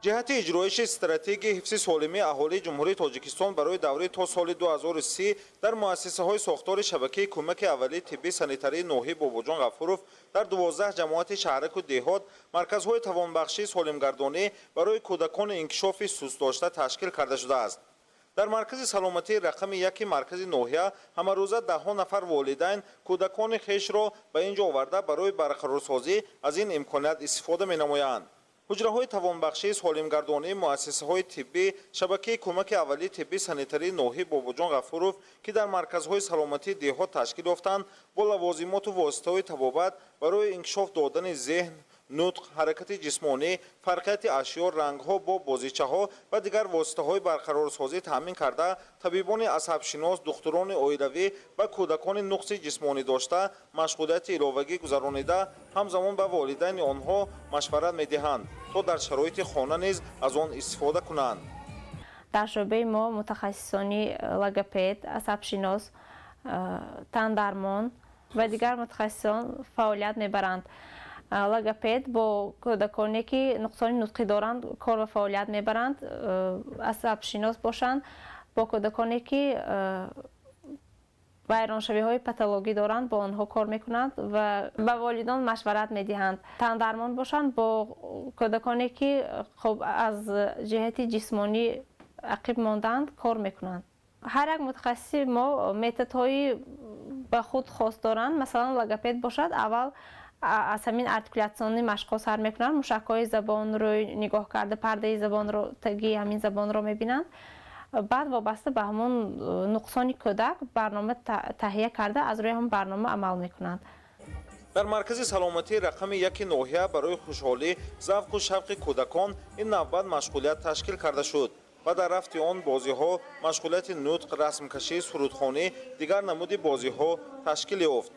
Ҷиҳати иҷроиши стратегияи ҳифзи солимии аҳолии Ҷумҳурии Тоҷикистон барои давраи то соли 2030 дар муассисаҳои сохтори шабакаи кӯмаки аввалии тиббии санитарии ноҳияи Бобоҷон Ғафуров дар 12 ҷамоати шаҳраку деҳот марказҳои тавонбахшии солимгардонӣ барои кӯдакони инкишофи сустдошта ташкил карда шудааст. Дар маркази саломатии рақами 1 маркази ноҳия ҳамарӯза даҳҳо нафар волидайн кӯдакони хешро ба ин ҷо оварда барои барқарорсозӣ аз ин имконият истифода менамоянд. Ҳуҷраҳои тавонбахшии солимгардонии муассисаҳои тиббӣ шабакаи кӯмаки аввалии тиббии санитарии ноҳияи Бобоҷон Ғафуров, ки дар марказҳои саломатии деҳот ташкил ёфтанд, бо лавозимоту воситаҳои табобат барои инкишоф додани зеҳн, нутқ, ҳаракати ҷисмонӣ, фарқияти ашё, рангҳо бо бозичаҳо ва дигар воситаҳои барқарорсозӣ таъмин карда, табибони асабшинос, духтурони оилавӣ ва кӯдакони нуқси ҷисмонӣ дошта машғулияти иловагӣ гузаронида, ҳамзамон ба волидайни онҳо машварат медиҳанд, то дар шароити хона низ аз он истифода кунанд. Дар шӯъбаи мо мутахассисони логопед, асабшинос, тандармон ва дигар мутахассисон фаъолият мебаранд. Логопед бо кӯдаконе, ки нуқсони нутқӣ доранд, кор ва фаъолият мебаранд, асабшинос бошанд бо кӯдаконе, ки вайроншавиҳои патологӣ доранд, бо онҳо кор мекунанд ва ба волидон машварат медиҳанд. Тандармон бошанд бо кӯдаконе, ки хоб аз ҷиҳати ҷисмонӣ ақиб мондаанд, кор мекунанд. Ҳар як мутахассиси мо методҳои ба худ хос доранд. Масалан, логопед бошад, аввал аз ҳамин артикулятсиони машқҳо сар мекунанд, мушакҳои забонро нигоҳ карда, пардаи забонро, таги ҳамин забонро мебинанд. Баъд вобаста ба ҳамон нуқсони кӯдак барнома таҳия карда, аз рӯи ҳамон барнома амал мекунанд. Дар маркази саломатии рақами 1 ноҳия барои хушҳолӣ, завқу шавқи кӯдакон ин навбат машғулият ташкил карда шуд ва дар рафти он бозиҳо, машғулияти нутқ, расмкашӣ, сурудхонӣ, дигар намуди бозиҳо ташкил ёфт.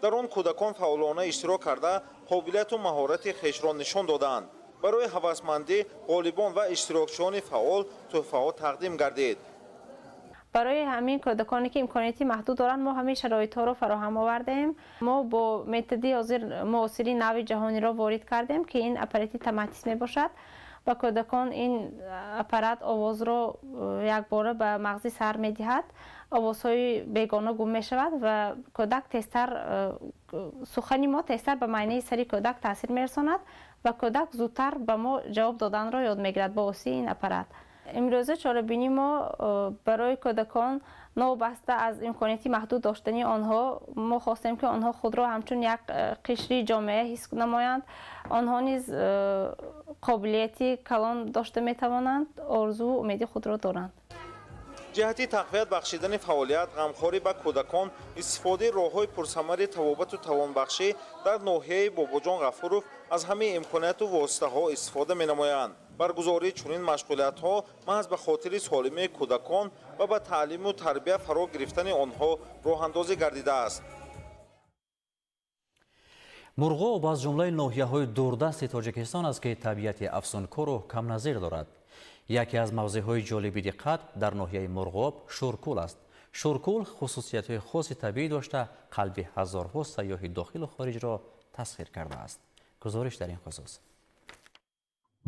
Дар он кӯдакон фаъолона иштирок карда, қобилияту маҳорати хешро нишон доданд. Барои ҳавасмандӣ ғолибон ва иштирокчиёни фаъол тӯҳфаҳо тақдим гардид. Барои ҳамин кӯдаконе, ки имконияти маҳдуд доранд, мо ҳамин шароитҳоро фароҳам овардаем. Мо бо методи ҳозир муосири нави ҷаҳониро ворид кардем, ки ин аппарати томатис мебошад. Ба кӯдакон ин аппарат овозро якбора ба мағзи сар медиҳад, овозҳои бегона гум мешавад ва кӯдак тезтар, сухани мо тезтар ба майнаи сари кӯдак таъсир мерасонад ва кӯдак зудтар ба мо ҷавоб доданро ёд мегирад бо воситаи ин аппарат. Имрӯза чорабинии мо барои кӯдакон новобаста аз имконияти маҳдуд доштани онҳо, мо хостем, ки онҳо худро ҳамчун як қишри ҷомеа ҳис намоянд. Онҳо низ қобилияти калон дошта метавонанд, орзуву умеди худро доранд. Ҷиҳати тақвият бахшидани фаъолият, ғамхорӣ ба кӯдакон, истифодаи роҳҳои пурсамари табобату тавонбахшӣ дар ноҳияи Бобоҷон Ғафуров аз ҳамаи имконияту воситаҳо истифода менамоянд. Баргузории чунин машғулиятҳо маҳз ба хотири солимии кӯдакон ва ба таълиму тарбия фаро гирифтани онҳо роҳандозӣ гардидааст. Мурғоб аз ҷумлаи ноҳияҳои дурдасти Тоҷикистон аст, ки табиати афсункору камназир дорад. Яке аз мавзеъҳои ҷолиби диққат дар ноҳияи Мурғоб Шӯркӯл аст. Шӯркӯл хусусиятҳои хоси табиӣ дошта, қалби ҳазорҳо сайёҳи дохилу хориҷро тасхир кардааст. Гузориш дар ин хусус.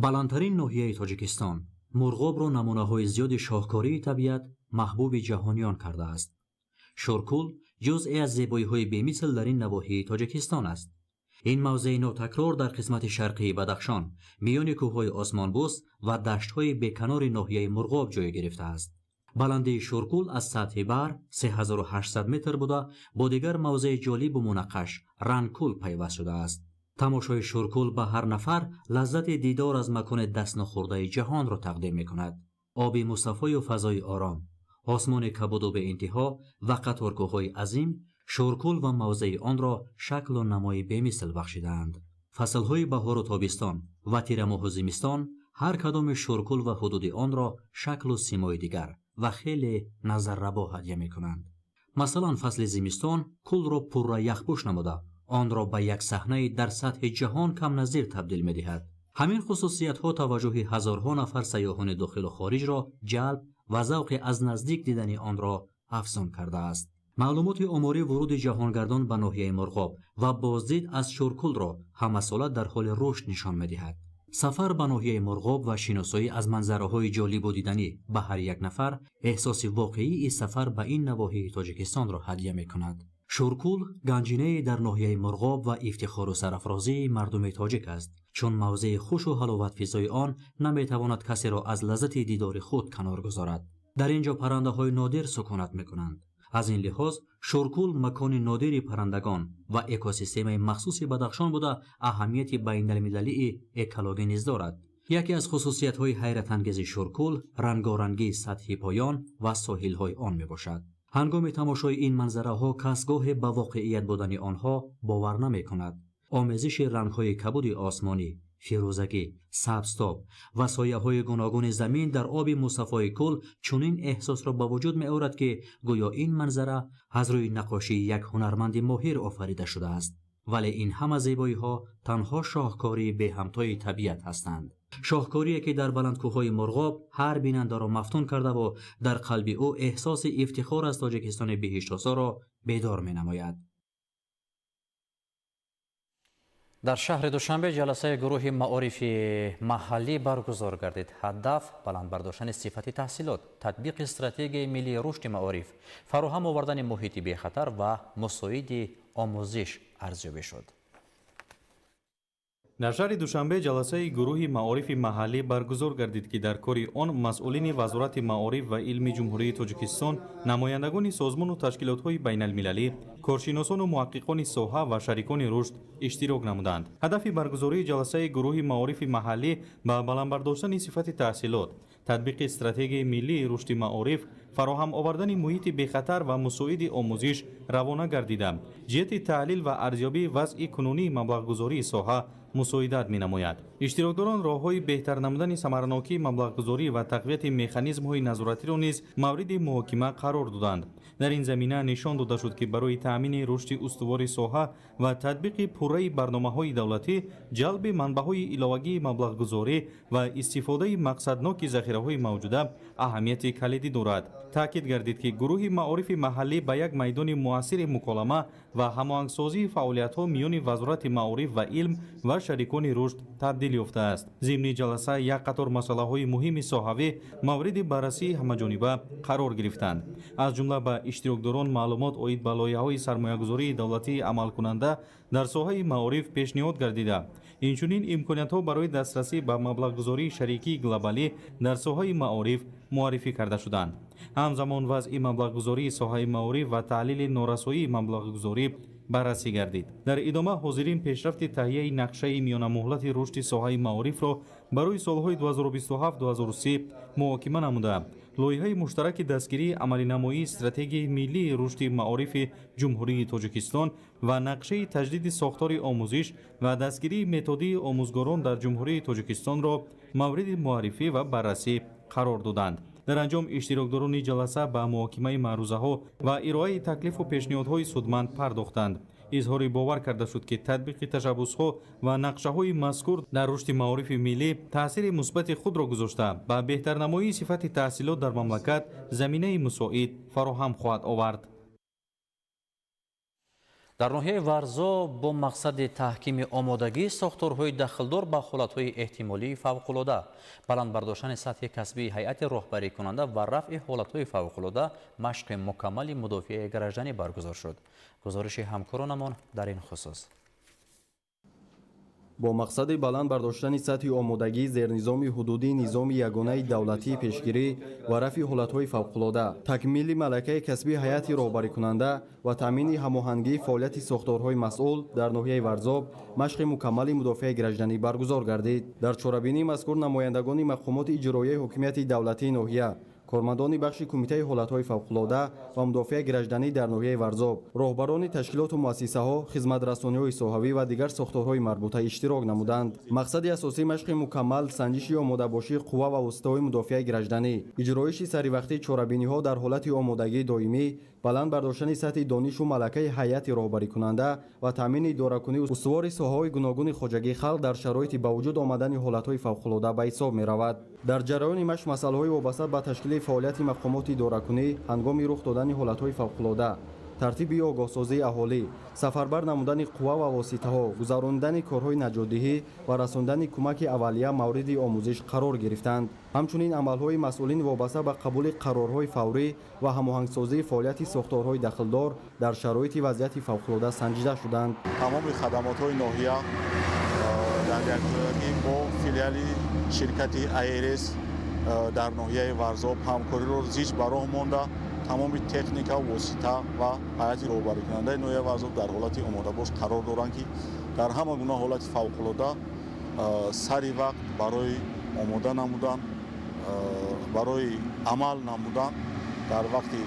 Баландтарин ноҳияи Тоҷикистон Мурғобро намунаҳои зиёди шоҳкории табиат маҳбуби ҷаҳониён кардааст. Шӯркӯл ҷузъе аз зебоиҳои бемисл дар ин навоҳии Тоҷикистон аст. Ин мавзеи нотакрор дар қисмати шарқии Бадахшон, миёни кӯҳҳои Осмонбӯс ва даштҳои беканори ноҳияи Мурғоб ҷой гирифтааст. Баландии Шӯркӯл аз сатҳи баҳр 3800 метр буда, бо дигар мавзеи ҷолибу мунаққаш Рангкӯл пайваст шудааст. Тамошои Шӯркӯл ба ҳар нафар лаззати дидор аз макони дастнохӯрдаи ҷаҳонро тақдим мекунад. Оби мусаффою фазои ором, осмони кабуду беинтиҳо ва қаторкӯҳҳои азим Шӯркӯл ва мавзеи онро шаклу намои бемисл бахшидаанд. Фаслҳои баҳору тобистон ва тирамоҳу зимистон ҳар кадоми Шӯркӯл ва ҳудуди онро шаклу симои дигар ва хеле назаррабо ҳадя мекунанд. Масалан, фасли зимистон кӯлро пурра яхпӯш намуда, онро ба як саҳнаи дар сатҳи ҷаҳон камназир табдил медиҳад. Ҳамин хусусиятҳо таваҷҷӯҳи ҳазорҳо нафар сайёҳони дохилу хориҷро ҷалб ва завқи аз наздик дидани онро афзун кардааст. Маълумоти оморӣ вуруди ҷаҳонгардон ба ноҳияи Мурғоб ва боздид аз Шӯркӯлро ҳамасола дар ҳоли рушд нишон медиҳад. Сафар ба ноҳияи Мурғоб ва шиносоӣ аз манзараҳои ҷолибу диданӣ ба ҳар як нафар эҳсоси воқеии сафар ба ин навоҳии Тоҷикистонро ҳадя мекунад. Шӯркӯл ганҷинае дар ноҳияи Мурғоб ва ифтихору сарафрозии мардуми тоҷик аст, чун мавзеи хушу ҳаловатфизои он наметавонад касеро аз лаззати дидори худ канор гузорад. Дар ин ҷо паррандаҳои нодир сукунат мекунанд. Аз ин лиҳоз Шӯркӯл макони нодири паррандагон ва экосистемаи махсуси Бадахшон буда, аҳамияти байналмилалии экологӣ низ дорад. Яке аз хусусиятҳои ҳайратангези Шӯркӯл рангорангии сатҳи поён ва соҳилҳои он мебошад. Ҳангоми тамошои ин манзараҳо кас гоҳе ба воқеият будани онҳо бовар намекунад. Омезиши рангҳои кабуди осмонӣ, фирӯзагӣ, сабзтоб ва сояҳои гуногуни замин дар оби мусаффои кӯл чунин эҳсосро ба вуҷуд меорад, ки гӯё ин манзара аз рӯи наққошии як ҳунарманди моҳир офарида шудааст. Вале ин ҳама зебоиҳо танҳо шоҳкории беҳамтои табиат ҳастанд. Шоҳкорие, ки дар баландкӯҳҳои Мурғоб ҳар бинандаро мафтун кардаву дар қалби ӯ эҳсоси ифтихор аз Тоҷикистони биҳиштосоро бедор менамояд. Дар шаҳри Душанбе ҷаласаи гурӯҳи маорифи маҳаллӣ баргузор гардид. Ҳадаф баланд бардоштани сифати таҳсилот, татбиқи стратегияи миллии рушди маориф, фароҳам овардани муҳити бехатар ва мусоиди омӯзиш арзёбӣ шуд. Дар шаҳри Душанбе ҷаласаи гурӯҳи маорифи маҳаллӣ баргузор гардид, ки дар кори он масъулини Вазорати маориф ва илми Ҷумҳурии Тоҷикистон, намояндагони созмону ташкилотҳои байналмилалӣ, коршиносону муҳаққиқони соҳа ва шарикони рушд иштирок намуданд. Ҳадафи баргузории ҷаласаи гурӯҳи маорифи маҳаллӣ ба баланд бардоштани сифати таҳсилот, татбиқи стратегияи миллии рушди маориф, фароҳам овардани муҳити бехатар ва мусоиди омӯзиш равона гардида, ҷиҳати таҳлил ва арзёбии вазъи кунунии маблағгузории соҳа мусоидат менамояд. Иштирокдорон роҳҳои беҳтар намудани самаранокии маблағгузорӣ ва тақвияти механизмҳои назоратиро низ мавриди муҳокима қарор доданд. Дар ин замина нишон дода шуд, ки барои таъмини рушди устувори соҳа ва татбиқи пурраи барномаҳои давлатӣ, ҷалби манбаъҳои иловагии маблағгузорӣ ва истифодаи мақсадноки захираҳои мавҷуда аҳамияти калидӣ дорад. Таъкид гардид, ки гурӯҳи маорифи маҳаллӣ ба як майдони муассири муколама ва ҳамоҳангсозии фаъолиятҳо миёни Вазорати маориф ва илм ва шарикони рушд табдил ёфтааст. Зимни ҷаласа як қатор масъалаҳои муҳими соҳавӣ мавриди баррасии ҳамаҷониба қарор гирифтанд. Аз ҷумла ба иштирокдорон маълумот оид ба лоиҳаҳои сармоягузории давлатии амалкунанда дар соҳаи маориф пешниҳод гардида, инчунин имкониятҳо барои дастрасӣ ба маблағгузории шарикии глобалӣ дар соҳаи маориф муаррифӣ карда шуданд. Ҳамзамон вазъи маблағгузории соҳаи маориф ва таҳлили норасоии маблағгузорӣ баррасӣ гардид. Дар идома ҳозирин пешрафти таҳияи нақшаи миёнамуҳлати рушди соҳаи маорифро барои солҳои 2027-2030 муҳокима намуда, лоиҳаи муштараки дастгирии амалинамоии стратегияи миллии рушди маорифи Ҷумҳурии Тоҷикистон ва нақшаи таҷдиди сохтори омӯзиш ва дастгирии методии омӯзгорон дар Ҷумҳурии Тоҷикистонро мавриди муаррифӣ ва баррасӣ қарор доданд. Дар анҷом иштирокдорони ҷаласа ба муҳокимаи маърузаҳо ва ироаи таклифу пешниҳодҳои судманд пардохтанд. Изҳори бовар карда шуд, ки татбиқи ташаббусҳо ва нақшаҳои мазкур дар рушди маорифи миллӣ таъсири мусбати худро гузошта, ба беҳтарнамоии сифати таҳсилот дар мамлакат заминаи мусоид фароҳам хоҳад овард. Дар ноҳияи Варзоб бо мақсади таҳкими омодагии сохторҳои дахлдор ба ҳолатҳои эҳтимолии фавқулода, баланд бардоштани сатҳи касбии ҳайати роҳбарикунанда ва рафъи ҳолатҳои фавқулода машқи мукаммали мудофиаи гражданӣ баргузор шуд. Гузориши ҳамкоронамон дар ин хусус. Бо мақсади баланд бардоштани сатҳи омодагии зернизоми ҳудудии низоми ягонаи давлатии пешгирӣ ва рафъи ҳолатҳои фавқулода, такмили малакаи касбии ҳайати роҳбарикунанда ва таъмини ҳамоҳангии фаъолияти сохторҳои масъул дар ноҳияи Варзоб машқи мукаммали мудофиаи гражданӣ баргузор гардид. Дар чорабинии мазкур намояндагони мақомоти иҷроияи ҳокимияти давлатии ноҳия, кормандони бахши кумитаи ҳолатҳои фавқулода ва мудофиаи гражданӣ дар ноҳияи Варзоб, роҳбарони ташкилоту муассисаҳо, хизматрасониҳои соҳавӣ ва дигар сохторҳои марбута иштирок намуданд. Мақсади асосии машқи мукаммал санҷиши омодабошии қувва ва воситаҳои мудофиаи гражданӣ, иҷроиши саривақтии чорабиниҳо дар ҳолати омодагии доимӣ, баланд бардоштани сатҳи донишу малакаи ҳайати роҳбарикунанда ва таъмини идоракунии устувори соҳаҳои гуногуни хоҷагии халқ дар шароити ба вуҷуд омадани ҳолатҳои фавқулода ба ҳисоб меравад. Дар ҷараёни машқ масъалаҳои вобаста ба ташкили фаъолияти мақомоти идоракунӣ ҳангоми рух додани ҳолатҳои фавқулода, тартиби огоҳсозии аҳолӣ, сафарбар намудани қувва ва воситаҳо, гузаронидани корҳои наҷотдиҳӣ ва расондани кӯмаки аввалия мавриди омӯзиш қарор гирифтанд. Ҳамчунин амалҳои масъулин вобаста ба қабули қарорҳои фаврӣ ва ҳамоҳангсозии фаъолияти сохторҳои дахлдор дар шароити вазъияти фавқулода санҷида шуданд. Тамоми хадамотҳои ноҳия дар якҷоягӣ бо филиали ширкати АРС дар ноҳияи Варзоб ҳамкориро зич ба роҳ монда, тамоми техника, восита ва ҳайати роҳбарикунандаи ноҳияи Варзоб дар ҳолати омодабош қарор доранд, ки дар ҳама гуна ҳолати фавқулода сари вақт барои омода намудан, барои амал намудан дар вақти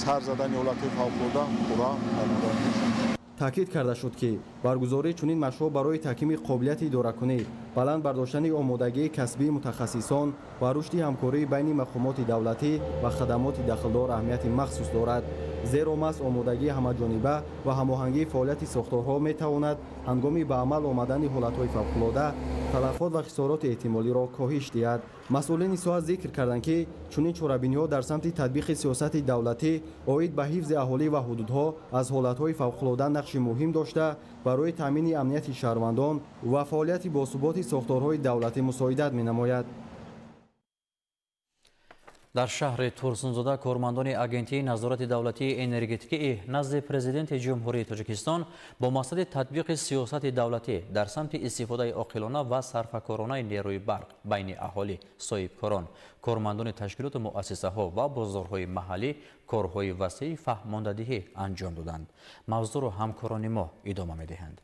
сар задани ҳолати фавқулода пурра омода мебошанд. Таъкид карда шуд, ки баргузории чунин машқҳо барои таҳкими қобилияти идоракунӣ, баланд бардоштани омодагии касбии мутахассисон ва рушди ҳамкории байни мақомоти давлатӣ ва хадамоти дахлдор аҳамияти махсус дорад. Зеро маҳз омодагии ҳамаҷониба ва ҳамоҳангии фаъолияти сохторҳо метавонад ҳангоми ба амал омадани ҳолатҳои фавқулода талафот ва хисороти эҳтимолиро коҳиш диҳад. Масъулини соҳа зикр карданд, ки чунин чорабиниҳо дар самти татбиқи сиёсати давлатӣ оид ба ҳифзи аҳолӣ ва ҳудудҳо аз ҳолатҳои фавқулода нақши муҳим дошта, барои таъмини амнияти шаҳрвандон ва фаъолияти босуботи сохторҳои давлатӣ мусоидат менамояд. Дар шаҳри Турсунзода кормандони Агентии назорати давлатии энергетикии назди Президенти Ҷумҳурии Тоҷикистон бо мақсади татбиқи сиёсати давлатӣ дар самти истифодаи оқилона ва сарфакоронаи нерӯи барқ байни аҳолӣ, соҳибкорон, кормандони ташкилоту муассисаҳо ва бозорҳои маҳаллӣ корҳои васеи фаҳмондадиҳӣ анҷом доданд. Мавзӯъро ҳамкорони мо идома медиҳанд.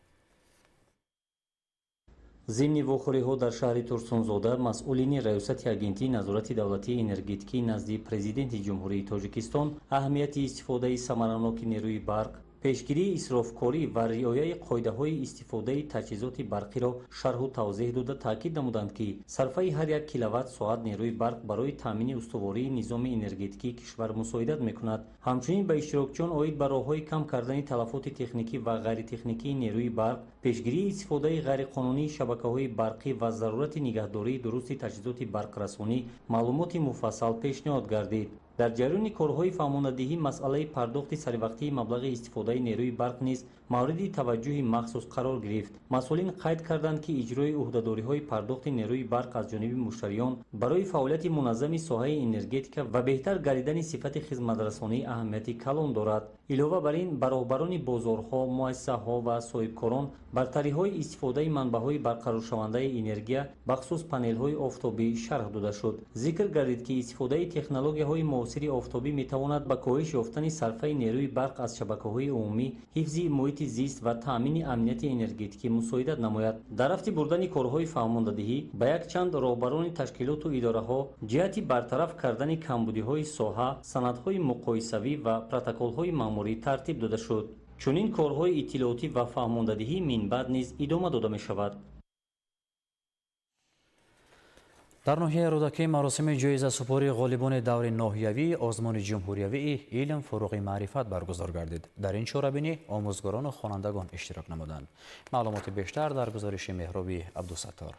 Зимни вохӯриҳо дар шаҳри Турсунзода масъулини Раёсати Агентии назорати давлатии энергетикӣ назди Президенти Ҷумҳурии Тоҷикистон аҳамияти истифодаи самараноки нерӯи барқ, пешгирии исрофкорӣ ва риояи қоидаҳои истифодаи таҷҳизоти барқиро шарҳу тавзеҳ дода, таъкид намуданд, ки сарфаи ҳар як киловатт соат нерӯи барқ барои таъмини устувории низоми энергетикии кишвар мусоидат мекунад. Ҳамчунин ба иштирокчиён оид ба роҳҳои кам кардани талафоти техникӣ ва ғайритехникии нерӯи барқ, пешгирии истифодаи ғайриқонунии шабакаҳои барқӣ ва зарурати нигаҳдории дурусти таҷҳизоти барқрасонӣ маълумоти муфассал пешниҳод гардид. Дар ҷараёни корҳои фаҳмонадиҳӣ масъалаи пардохти саривақтии маблағи истифодаи нерӯи барқ низ мавриди таваҷҷӯҳи махсус қарор гирифт. Масъулин қайд карданд, ки иҷрои ӯҳдадориҳои пардохти нерӯи барқ аз ҷониби муштариён барои фаъолияти муназзами соҳаи энергетика ва беҳтар гардидани сифати хизматрасонӣ аҳамияти калон дорад. Илова бар ин, ба роҳбарони бозорҳо, муассисаҳо ва соҳибкорон бартариҳои истифодаи манбаъҳои барқароршавандаи энергия, бахусус панелҳои офтобӣ шарҳ дода шуд. Зикр гардид, ки истифодаи технологияҳои муосири офтобӣ метавонад ба коҳиш ёфтани сарфаи нерӯи барқ аз шабакаҳои умумӣ, ҳифзи муҳити зист ва таъмини амнияти энергетикӣ мусоидат намояд. Дар рафти бурдани корҳои фаҳмондадиҳӣ ба якчанд роҳбарони ташкилоту идораҳо ҷиҳати бартараф кардани камбудиҳои соҳа санадҳои муқоисавӣ ва протоколҳои маъмурӣ тартиб дода шуд. Чунин корҳои иттилоотӣ ва фаҳмондадиҳӣ минбаъд низ идома дода мешавад. Дар ноҳияи Рӯдакӣ маросими ҷоизасупории ғолибони даври ноҳиявии озмуни ҷумҳуриявии илм фуруғи маърифат баргузор гардид. Дар ин чорабинӣ омӯзгорону хонандагон иштирок намуданд. Маълумоти бештар дар гузориши Меҳроби Абдусаттор.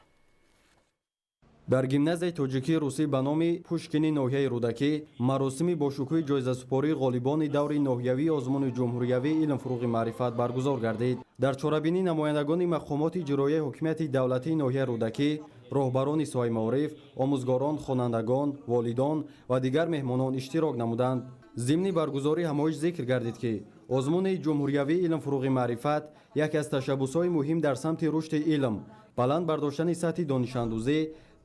Дар гимназияи тоҷикии русӣ ба номи Пушкини ноҳияи Рӯдакӣ маросими бошукӯҳи ҷоизасупории ғолибони даври ноҳиявии озмуни ҷумҳуриявии илм фуруғи маърифат баргузор гардид. Дар чорабинӣ намояндагони мақомоти иҷроияи ҳокимияти давлатии ноҳияи Рӯдакӣ, роҳбарони соҳаи маориф, омӯзгорон, хонандагон, волидон ва дигар меҳмонон иштирок намуданд. Зимни баргузории ҳамоиш зикр гардид, ки озмуни ҷумҳуриявии илм фуруғи маърифат яке аз ташаббусҳои муҳим дар самти рушди илм, баланд бардоштани сатҳи донишандӯзӣ,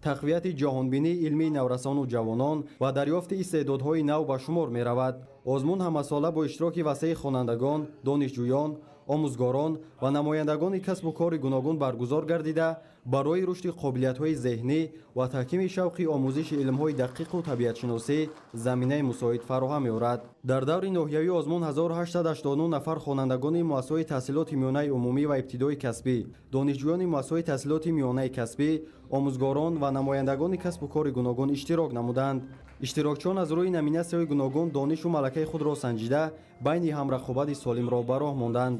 тақвияти ҷаҳонбинии илмии наврасону ҷавонон ва дарёфти истеъдодҳои нав ба шумор меравад. Озмун ҳамасола бо иштироки васеи хонандагон, донишҷӯён, омӯзгорон ва намояндагони касбу кори гуногун баргузор гардида, барои рушди қобилиятҳои зеҳнӣ ва таҳкими шавқи омӯзиши илмҳои дақиқу табиатшиносӣ заминаи мусоид фароҳам меорад. Дар даври ноҳиявии озмун 1889 нафар хонандагони муассисаҳои таҳсилоти миёнаи умумӣ ва ибтидои касбӣ, донишҷӯёни муассисаҳои таҳсилоти миёнаи касбӣ, омӯзгорон ва намояндагони касбу кори гуногун иштирок намуданд. Иштирокчиён аз рӯи номинатсияҳои гуногун донишу малакаи худро санҷида, байни ҳам рақобати солимро ба роҳ монданд.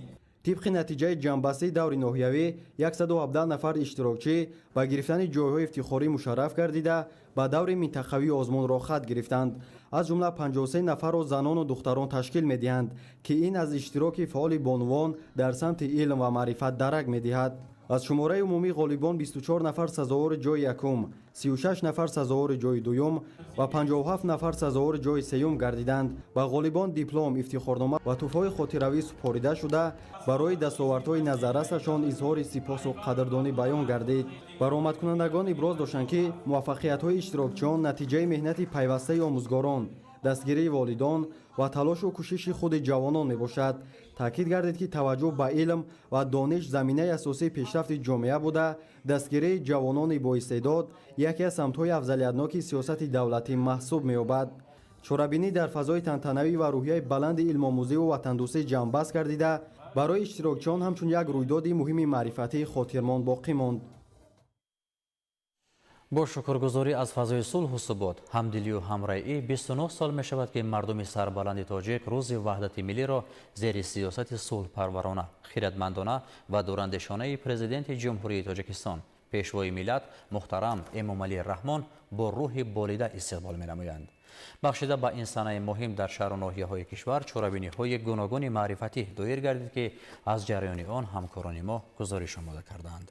Тибқи натиҷаи ҷамъбастии даври ноҳиявӣ 117 нафар иштирокчӣ ба гирифтани ҷойҳои ифтихорӣ мушарраф гардида, ба даври минтақавии озмунро хат гирифтанд. Аз ҷумла 53 нафарро занону духтарон ташкил медиҳанд, ки ин аз иштироки фаъоли бонувон дар самти илм ва маърифат дарак медиҳад. Аз шумораи умумии ғолибон 24 нафар сазовори ҷои якум, 36 нафар сазовори ҷои дуюм ва 57 нафар сазовори ҷои сеюм гардиданд. Ба ғолибон диплом, ифтихорнома ва тӯҳфаҳои хотиравӣ супорида шуда, барои дастовардҳои назаррасашон изҳори сипосу қадрдонӣ баён гардид. Баромадкунандагон иброз доштанд, ки муваффақиятҳои иштирокчиён натиҷаи меҳнати пайвастаи омӯзгорон, дастгирии волидон ва талошу кӯшиши худи ҷавонон мебошад. Таъкид гардид, ки таваҷҷӯҳ ба илм ва дониш заминаи асосии пешрафти ҷомеа буда, дастгирии ҷавонони боистеъдод яке аз самтҳои афзалиятноки сиёсати давлатӣ маҳсуб меёбад. Чорабинӣ дар фазои тантанавӣ ва рӯҳияи баланди илмомӯзиву ватандӯстӣ ҷамъбаст гардида, барои иштирокчиён ҳамчун як рӯйдоди муҳими маърифатӣ хотирмон боқӣ монд. Бо шукргузорӣ аз фазои сулҳу субот, ҳамдилию ҳамраӣ 29 сол мешавад, ки мардуми сарбаланди тоҷик рӯзи ваҳдати миллиро зери сиёсати сулҳпарварона, хиратмандона ва дурандешонаи Президенти Ҷумҳурии Тоҷикистон, Пешвои миллат муҳтарам Эмомалӣ Раҳмон бо рӯҳи болида истиқбол менамоянд. Бахшида ба ин санаи муҳим дар шаҳру ноҳияҳои кишвар чорабиниҳои гуногуни маърифатӣ доир гардид, ки аз ҷараёни он ҳамкорони мо гузориш омода кардаанд.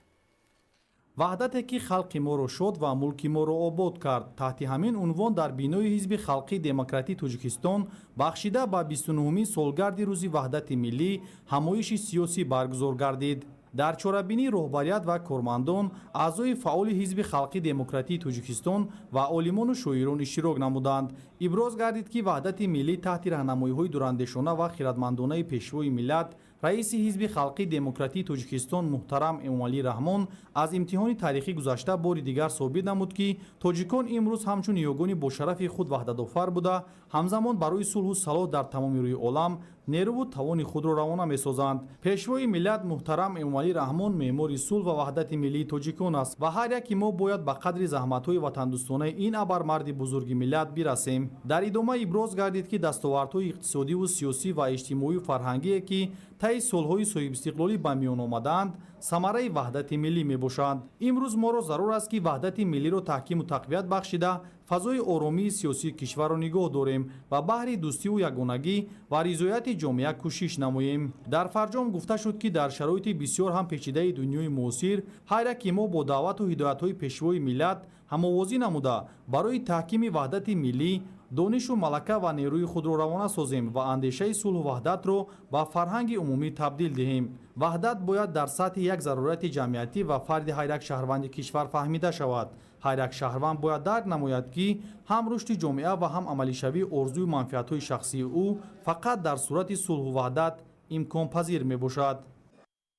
Ваҳдате, ки халқи моро шод ва мулки моро обод кард. Таҳти ҳамин унвон дар бинои Ҳизби халқии демократии Тоҷикистон бахшида ба 29-умин солгарди рӯзи ваҳдати миллӣ ҳамоиши сиёсӣ баргузор гардид. Дар чорабинӣ роҳбарият ва кормандон, аъзои фаъоли Ҳизби халқии демократии Тоҷикистон ва олимону шоирон иштирок намуданд. Иброз гардид, ки ваҳдати миллӣ таҳти раҳнамоиҳои дурандешона ва хиратмандонаи Пешвои миллат, раиси Ҳизби халқии демократии Тоҷикистон муҳтарам Эмомалӣ Раҳмон аз имтиҳони таърихӣ гузашта бори дигар собит намуд, ки тоҷикон имрӯз ҳамчун ниёгони бошарафи худ ваҳдатофар буда, ҳамзамон барои сулҳу салоҳ дар тамоми рӯи олам нерӯву тавони худро равона месозанд. Пешвои миллат муҳтарам Эмомалӣ Раҳмон меъмори сулҳ ва ваҳдати миллии тоҷикон аст ва ҳар яки мо бояд ба қадри заҳматҳои ватандӯстонаи ин абармарди бузурги миллат бирасем. Дар идома иброз гардид, ки дастовардҳои иқтисодиву сиёсӣ ва иҷтимоию фарҳангие, ки таи солҳои соҳибистиқлолӣ ба миён омадаанд, самараи ваҳдати миллӣ мебошанд. Имрӯз моро зарур аст, ки ваҳдати миллиро таҳкиму тақвият бахшида, фазои оромии сиёсии кишварро нигоҳ дорем ва баҳри дӯстиву ягонагӣ ва ризояти ҷомеа кӯшиш намоем. Дар фарҷом гуфта шуд, ки дар шароити бисёр ҳам печидаи дунёи муосир ҳар яки мо бо даъвату ҳидоятҳои Пешвои миллат ҳамовозӣ намуда, барои таҳкими ваҳдати миллӣ донишу малака ва нерӯи худро равона созем ва андешаи сулҳу ваҳдатро ба фарҳанги умумӣ табдил диҳем. Ваҳдат бояд дар сатҳи як зарурати ҷамъиятӣ ва фарди ҳар як шаҳрванди кишвар фаҳмида шавад. Ҳар як шаҳрванд бояд дарк намояд, ки ҳам рушди ҷомеа ва ҳам амалишавии орзую манфиатҳои шахсии ӯ фақат дар сурати сулҳу ваҳдат имконпазир мебошад.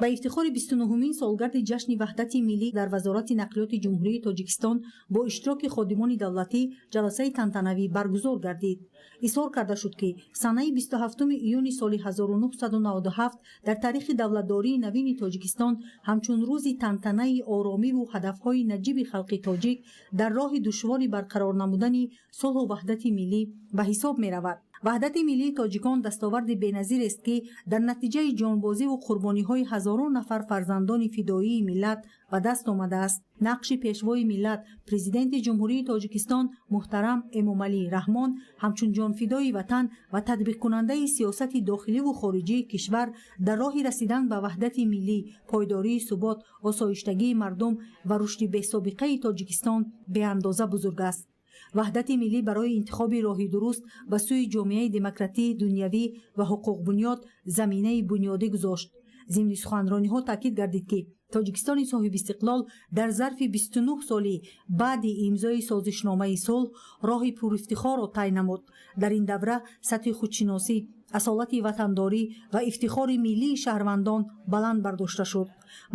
Ба ифтихори 29-умин солгарди ҷашни Ваҳдати миллӣ дар Вазорати нақлиёти Ҷумҳурии Тоҷикистон бо иштироки ходимони давлатӣ ҷаласаи тантанавӣ баргузор гардид. Изҳор карда шуд, ки санаи 27 июни соли 1997 дар таърихи давлатдории навини Тоҷикистон ҳамчун рӯзи тантанаи оромиву ҳадафҳои наҷиби халқи тоҷик дар роҳи душвори барқарор намудани сулҳу ваҳдати миллӣ ба ҳисоб меравад. Ваҳдати миллии тоҷикон дастоварди беназирест, ки дар натиҷаи ҷонбозиву қурбониҳои ҳазорон нафар фарзандони фидоии миллат ба даст омадааст. Нақши Пешвои миллат, Президенти Ҷумҳурии Тоҷикистон муҳтарам Эмомалӣ Раҳмон ҳамчун ҷонфидои ватан ва татбиқкунандаи сиёсати дохиливу хориҷии кишвар дар роҳи расидан ба ваҳдати миллӣ, пойдории субот, осоиштагии мардум ва рушди бесобиқаи Тоҷикистон беандоза бузург аст. Ваҳдати миллӣ барои интихоби роҳи дуруст ба сӯи ҷомеаи демократӣ, дунявӣ ва ҳуқуқбунёд заминаи бунёдӣ гузошт. Зимни суханрониҳо таъкид гардид, ки Тоҷикистони соҳибистиқлол дар зарфи 29 соли баъди имзои созишномаи сулҳ роҳи пурифтихорро тай намуд. Дар ин давра сатҳи худшиносӣ, асолати ватандорӣ ва ифтихори миллии шаҳрвандон баланд бардошта шуд.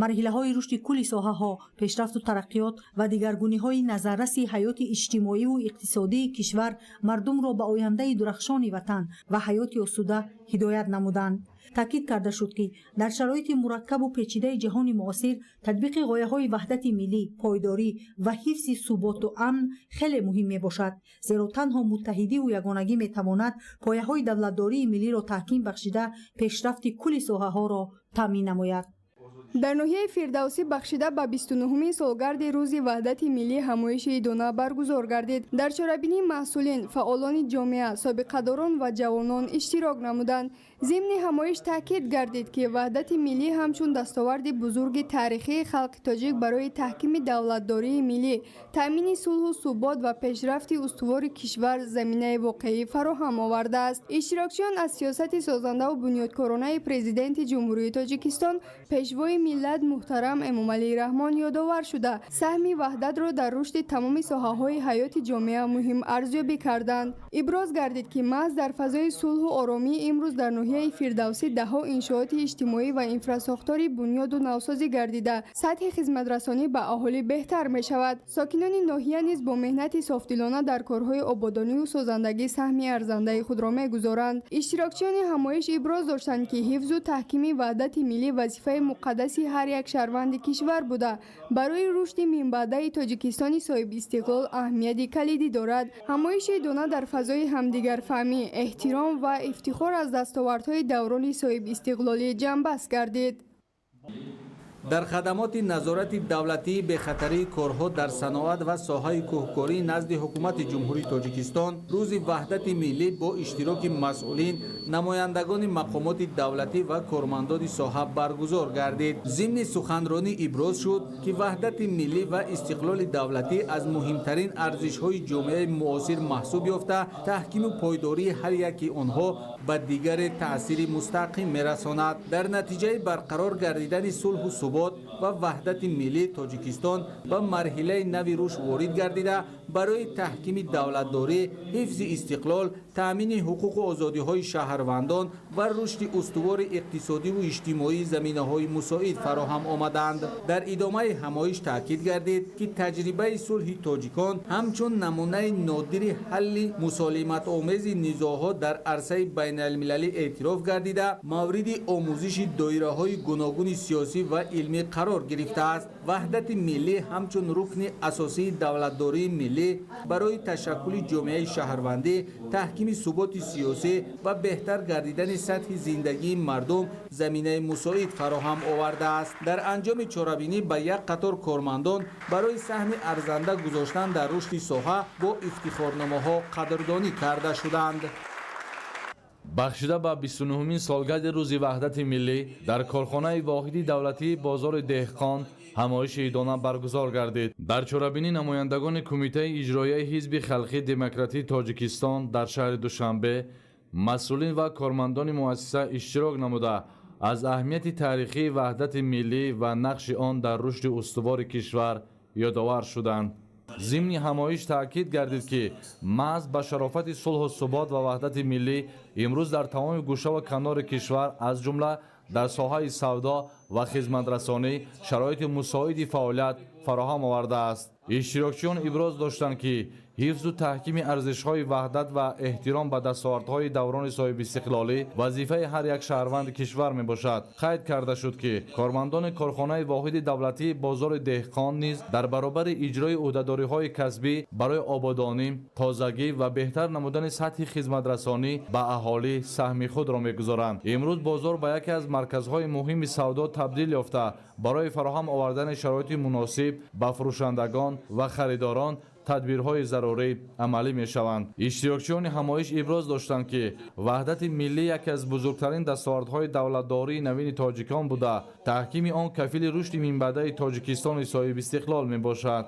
Марҳилаҳои рушди кулли соҳаҳо, пешрафту тараққиёт ва дигаргуниҳои назарраси ҳаёти иҷтимоиву иқтисодии кишвар мардумро ба ояндаи дурахшони ватан ва ҳаёти осуда ҳидоят намуданд. Таъкид карда шуд, ки дар шароити мураккабу печидаи ҷаҳони муосир татбиқи ғояҳои ваҳдати миллӣ, пойдорӣ ва ҳифзи суботу амн хеле муҳим мебошад, зеро танҳо муттаҳидиву ягонагӣ метавонад пояҳои давлатдории миллиро таҳким бахшида, пешрафти кулли соҳаҳоро таъмин намояд. Дар ноҳияи Фирдавсӣ бахшида ба 29-умин солгарди рӯзи Ваҳдати миллӣ ҳамоиши идона баргузор гардид. Дар чорабинӣ маҳсулин, фаъолони ҷомеа, собиқадорон ва ҷавонон иштирок намуданд. Зимни ҳамоиш таъкид гардид, ки ваҳдати миллӣ ҳамчун дастоварди бузурги таърихии халқи тоҷик барои таҳкими давлатдории миллӣ, таъмини сулҳу субот ва пешрафти устувори кишвар заминаи воқеӣ фароҳам овардааст. Иштирокчиён аз сиёсати созандаву бунёдкоронаи Президенти Ҷумҳурии Тоҷикистон, Пешвои миллат муҳтарам Эмомалӣ Раҳмон ёдовар шуда, саҳми ваҳдатро дар рушди тамоми соҳаҳои ҳаёти ҷомеа муҳим арзёбӣ карданд. Иброз гардид, ки маҳз дар фазои сулҳу оромӣ имрӯз дар ноҳияи Фирдавсӣ даҳҳо иншооти иҷтимоӣ ва инфрасохторӣ бунёду навсозӣ гардида, сатҳи хизматрасонӣ ба аҳолӣ беҳтар мешавад. Сокинони ноҳия низ бо меҳнати софдилона дар корҳои ободониву созандагӣ саҳми арзандаи худро мегузоранд. Иштирокчиёни ҳамоиш иброз доштанд, ки ҳифзу таҳкими ваҳдати миллӣ вазифаи муқаддаси ҳар як шаҳрванди кишвар буда, барои рушди минбаъдаи Тоҷикистони соҳибистиқлол аҳамияти калидӣ дорад. Ҳамоиши идона дар фазои ҳамдигарфаҳмӣ, эҳтиром ва ифтихор аз дастовардҳои даврони соҳибистиқлолӣ ҷамъбаст гардид. Дар хадамоти назорати давлатии бехатарии корҳо дар саноат ва соҳаи кӯҳкорӣ назди Ҳукумати Ҷумҳурии Тоҷикистон рӯзи Ваҳдати миллӣ бо иштироки масъулин, намояндагони мақомоти давлатӣ ва кормандони соҳа баргузор гардид. Зимни суханронӣ иброз шуд, ки ваҳдати миллӣ ва истиқлоли давлатӣ аз муҳимтарин арзишҳои ҷомеаи муосир маҳсуб ёфта, таҳкиму пойдории ҳар яки онҳо ба дигаре таъсири мустақим мерасонад. Дар натиҷаи барқарор гардидани сулҳу субот ва ваҳдати миллӣ Тоҷикистон ба марҳилаи нави рушд ворид гардида, барои таҳкими давлатдорӣ, ҳифзи истиқлол, таъмини ҳуқуқу озодиҳои шаҳрвандон ва рушди устувори иқтисодиву иҷтимоӣ заминаҳои мусоид фароҳам омаданд. Дар идомаи ҳамоиш таъкид гардид, ки таҷрибаи сулҳи тоҷикон ҳамчун намунаи нодири ҳалли мусолиматомези низоъҳо дар арсаи байналмилалӣ эътироф гардида, мавриди омӯзиши доираҳои гуногуни сиёсӣ ва илмӣ қарор гирифтааст. Ваҳдати миллӣ ҳамчун рукни асосии давлатдории миллӣ барои ташаккули ҷомеаи шаҳрвандӣ, таҳкими суботи сиёсӣ ва беҳтар гардидани сатҳи зиндагии мардум заминаи мусоид фароҳам овардааст. Дар анҷоми чорабинӣ ба як қатор кормандон барои саҳми арзанда гузоштан дар рушди соҳа бо ифтихорномаҳо қадрдонӣ карда шуданд. Бахшида ба 29-умин солгарди рӯзи Ваҳдати миллӣ дар корхонаи воҳиди давлатии бозори деҳқон ҳамоиши идона баргузор гардид. Дар чорабинӣ намояндагони Кумитаи иҷроияи Ҳизби халқии демократии Тоҷикистон дар шаҳри Душанбе, масъулин ва кормандони муассиса иштирок намуда, аз аҳамияти таърихии ваҳдати миллӣ ва нақши он дар рушди устувори кишвар ёдовар шуданд. Зимни ҳамоиш таъкид гардид, ки маҳз ба шарофати сулҳу субот ва ваҳдати миллӣ имрӯз дар тамоми гӯшаву канори кишвар, аз ҷумла Дар соҳаи савдо ва хизматрасонӣ шароити мусоиди фаъолият фароҳам овардааст. Иштирокчиён иброз доштанд, ки ҳифзу таҳкими арзишҳои ваҳдат ва эҳтиром ба дастовардҳои даврони соҳибистиқлолӣ вазифаи ҳар як шаҳрванди кишвар мебошад. Қайд карда шуд, ки кормандони корхонаи воҳиди давлатии бозори деҳқон низ дар баробари иҷрои ӯҳдадориҳои касбӣ барои ободонӣ, тозагӣ ва беҳтар намудани сатҳи хизматрасонӣ ба аҳолӣ саҳми худро мегузоранд. Имрӯз бозор ба яке аз марказҳои муҳими савдо табдил ёфта, барои фароҳам овардани шароити муносиб ба фурӯшандагон ва харидорон тадбирҳои зарурӣ амалӣ мешаванд. Иштирокчиёни ҳамоиш иброз доштанд, ки ваҳдати миллӣ яке аз бузургтарин дастовардҳои давлатдории навини тоҷикон буда, таҳкими он кафили рушди минбаъдаи Тоҷикистони соҳибистиқлол мебошад.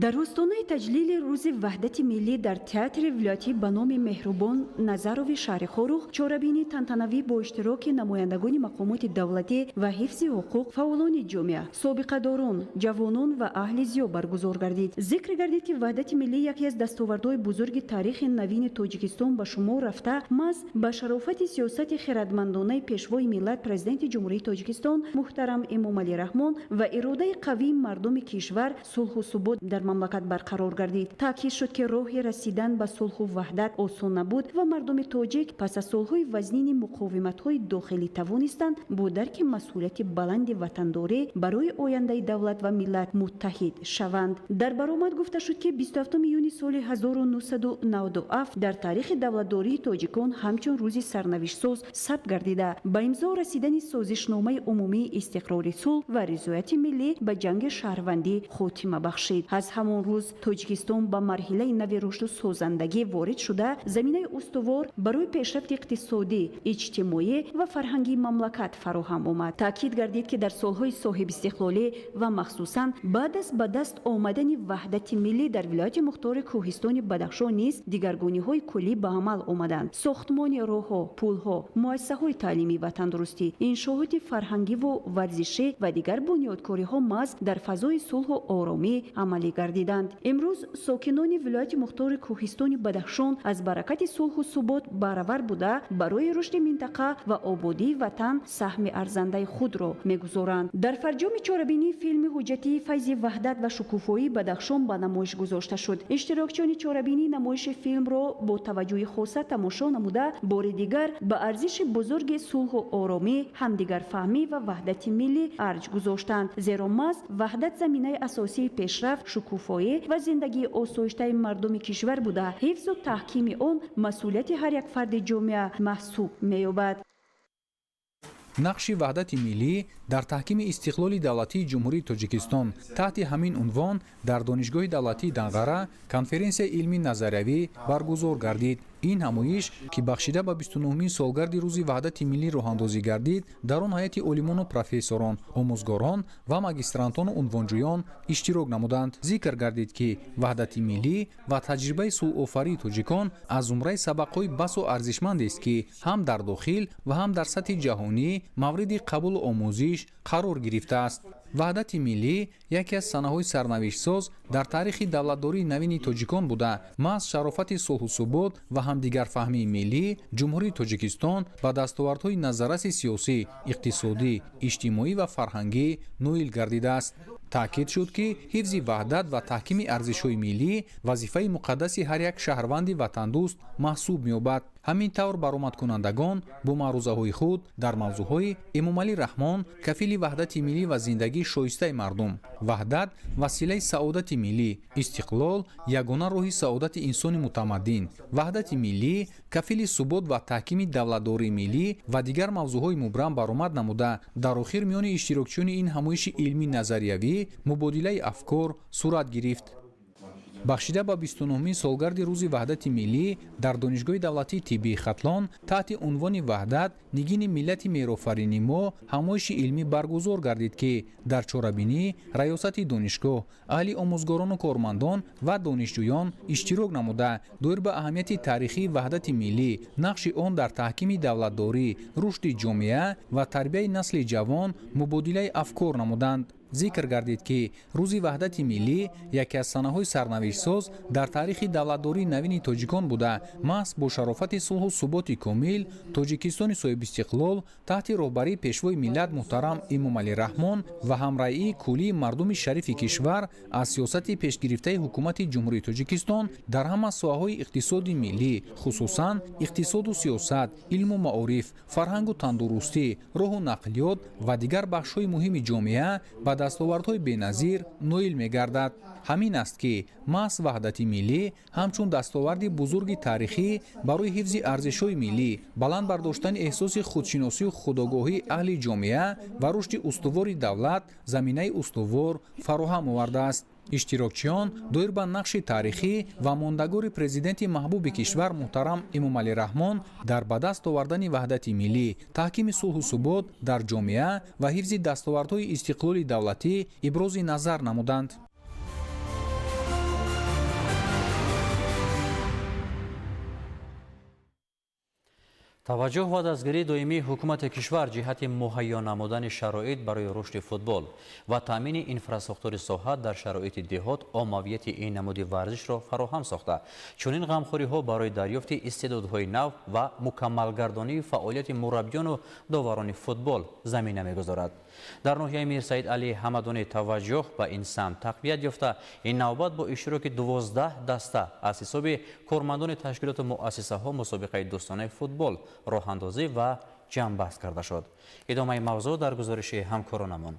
Дар остонаи таҷлили Рӯзи ваҳдати миллӣ дар театри вилоятӣ ба номи Меҳрубон Назарови шаҳри Хоруғ чорабинии тантанавӣ бо иштироки намояндагони мақомоти давлатӣ ва ҳифзи ҳуқуқ, фаъолони ҷомеа, собиқадорон, ҷавонон ва аҳли зиё баргузор гардид. Зикр гардид, ки ваҳдати миллӣ яке аз дастовардҳои бузурги таърихи навини Тоҷикистон ба шумор рафта, маҳз ба шарофати сиёсати хирадмандонаи Пешвои миллат, Президенти Ҷумҳурии Тоҷикистон муҳтарам Эмомалӣ Раҳмон ва иродаи қавии мардуми кишвар сулҳу субот дар мамлакат барқарор гардид. Таъкид шуд, ки роҳи расидан ба сулҳу ваҳдат осон набуд ва мардуми тоҷик пас аз солҳои вазнини муқовиматҳои дохилӣ тавонистанд бо дарки масъулияти баланди ватандорӣ барои ояндаи давлат ва миллат муттаҳид шаванд. Дар баромад гуфта шуд, ки 27 июни соли 1997 дар таърихи давлатдории тоҷикон ҳамчун рӯзи сарнавиштсоз сабт гардида, ба имзо расидани созишномаи умумии истиқрори сулҳ ва ризояти миллӣ ба ҷанги шаҳрвандӣ хотима бахшид. Аз ҳамон рӯз Тоҷикистон ба марҳилаи нави рушду созандагӣ ворид шуда, заминаи устувор барои пешрафти иқтисодӣ, иҷтимоӣ ва фарҳангии мамлакат фароҳам омад. Таъкид гардид, ки дар солҳои соҳибистиқлолӣ ва махсусан баъд аз ба даст омадани ваҳдати миллӣ дар вилояти мухтори Кӯҳистони Бадахшон низ дигаргуниҳои куллӣ ба амал омаданд. Сохтмони роҳҳо, пулҳо, муассисаҳои таълимӣ ва тандурустӣ, иншооти фарҳангиву варзишӣ ва дигар бунёдкориҳо маҳз дар фазои сулҳу оромӣ амалӣ гардиданд. Имрӯз сокинони вилояти мухтори Кӯҳистони Бадахшон аз баракати сулҳу субот баҳравар буда, барои рушди минтақа ва ободии ватан саҳми арзандаи худро мегузоранд. Дар фарҷоми чорабинӣ филми ҳуҷҷатии «Файзи ваҳдат ва шукуфоии Бадахшон» ба намоиш гузошта шуд. Иштирокчиёни чорабинӣ намоиши филмро бо таваҷҷӯҳи хоса тамошо намуда, бори дигар ба арзиши бузурги сулҳу оромӣ, ҳамдигарфаҳмӣ ва ваҳдати миллӣ арҷ гузоштанд, зеро маҳз ваҳдат заминаи асосии пешрафт, шукуфоӣ ва зиндагии осоиштаи мардуми кишвар буда, ҳифзу таҳкими он масъулияти ҳар як фарди ҷомеа маҳсуб меёбад. Нақши ваҳдати миллӣ дар таҳкими истиқлоли давлатии Ҷумҳурии Тоҷикистон таҳти ҳамин унвон дар Донишгоҳи давлатии Данғара конференсияи илмии назариявӣ баргузор гардид. Ин ҳамоиш, ки бахшида ба 29-мин солгарди Рӯзи ваҳдати миллӣ роҳандозӣ гардид, дар он ҳайати олимону профессорон, омӯзгорон ва магистрантону унвонҷӯён иштирок намуданд. Зикр гардид, ки ваҳдати миллӣ ва таҷрибаи сулҳофарии тоҷикон аз зумраи сабақҳои басо арзишмандест, ки ҳам дар дохил ва ҳам дар сатҳи ҷаҳонӣ мавриди қабулу омӯзиш қарор гирифтааст. Ваҳдати миллӣ яке аз санаҳои сарнавиштсоз дар таърихи давлатдории навини тоҷикон буда, маҳз шарофати сулҳу субот ва ҳамдигарфаҳмии миллӣ Ҷумҳурии Тоҷикистон ба дастовардҳои назарраси сиёсӣ, иқтисодӣ, иҷтимоӣ ва фарҳангӣ ноил гардидааст. Таъкид шуд, ки ҳифзи ваҳдат ва таҳкими арзишҳои миллӣ вазифаи муқаддаси ҳар як шаҳрванди ватандӯст маҳсуб меёбад. Ҳамин тавр, баромадкунандагон бо маърузаҳои худ дар мавзӯъҳои «Эмомалӣ Раҳмон кафили ваҳдати миллӣ ва зиндагии шоистаи мардум», «Ваҳдат василаи саодати миллӣ», «Истиқлол ягона роҳи саодати инсони мутамаддин», «Ваҳдати миллӣ кафили субот ва таҳкими давлатдории миллӣ» ва дигар мавзӯъҳои мубрам баромад намуда, дар охир миёни иштирокчиёни ин ҳамоиши илмӣ назариявӣ мубодилаи афкор сурат гирифт. Бахшида ба 29-мин солгарди Рӯзи ваҳдати миллӣ дар Донишгоҳи давлатии тиббии Хатлон таҳти унвони «Ваҳдат нигини миллати мерофарини мо» ҳамоиши илмӣ баргузор гардид, ки дар чорабинӣ раёсати донишгоҳ, аҳли омӯзгорону кормандон ва донишҷӯён иштирок намуда, доир ба аҳамияти таърихии ваҳдати миллӣ, нақши он дар таҳкими давлатдорӣ, рушди ҷомеа ва тарбияи насли ҷавон мубодилаи афкор намуданд. Зикр гардид, ки Рӯзи Ваҳдати Миллӣ яке аз санаҳои сарнавиштсоз дар таърихи давлатдории навини тоҷикон буда, маҳз бо шарофати сулҳу суботи комил Тоҷикистони соҳибистиқлол таҳти роҳбарии Пешвои миллат муҳтарам Эмомалӣ Раҳмон ва ҳамраҳии куллии мардуми шарифи кишвар аз сиёсати пешгирифтаи Ҳукумати Ҷумҳурии Тоҷикистон дар ҳама соҳаҳои иқтисоди миллӣ, хусусан иқтисоду сиёсат, илму маориф, фарҳангу тандурустӣ, роҳу нақлиёт ва дигар бахшҳои муҳими ҷомеа ба дастовардҳои беназир ноил мегардад. Ҳамин аст, ки маҳз ваҳдати миллӣ ҳамчун дастоварди бузурги таърихӣ барои ҳифзи арзишҳои миллӣ, баланд бардоштани эҳсоси худшиносию худогоҳии аҳли ҷомеа ва рушди устувори давлат заминаи устувор фароҳам овардааст. Иштирокчиён доир ба нақши таърихӣ ва мондагори Президенти маҳбуби кишвар муҳтарам Эмомалӣ Раҳмон дар ба даст овардани ваҳдати миллӣ, таҳкими сулҳу субот дар ҷомеа ва ҳифзи дастовардҳои истиқлоли давлатӣ ибрози назар намуданд. Таваҷҷӯҳ ва дастгирии доимии ҳукумати кишвар ҷиҳати муҳайё намудани шароит барои рушди футбол ва таъмини инфрасохтори соҳа дар шароити деҳот оммавияти ин намуди варзишро фароҳам сохта, чунин ғамхориҳо барои дарёфти истеъдодҳои нав ва мукаммалгардонии фаъолияти мураббиёну доварони футбол замина мегузорад. Дар ноҳияи Мирсаид Алӣ Ҳамадонӣ таваҷҷӯҳ ба ин самт тақвият ёфта, ин навбат бо иштироки 12 даста аз ҳисоби кормандони ташкилоту муассисаҳо мусобиқаи дӯстонаи футбол роҳандозӣ ва ҷамъбаст карда шуд. Идомаи мавзӯъ дар гузориши ҳамкоронамон.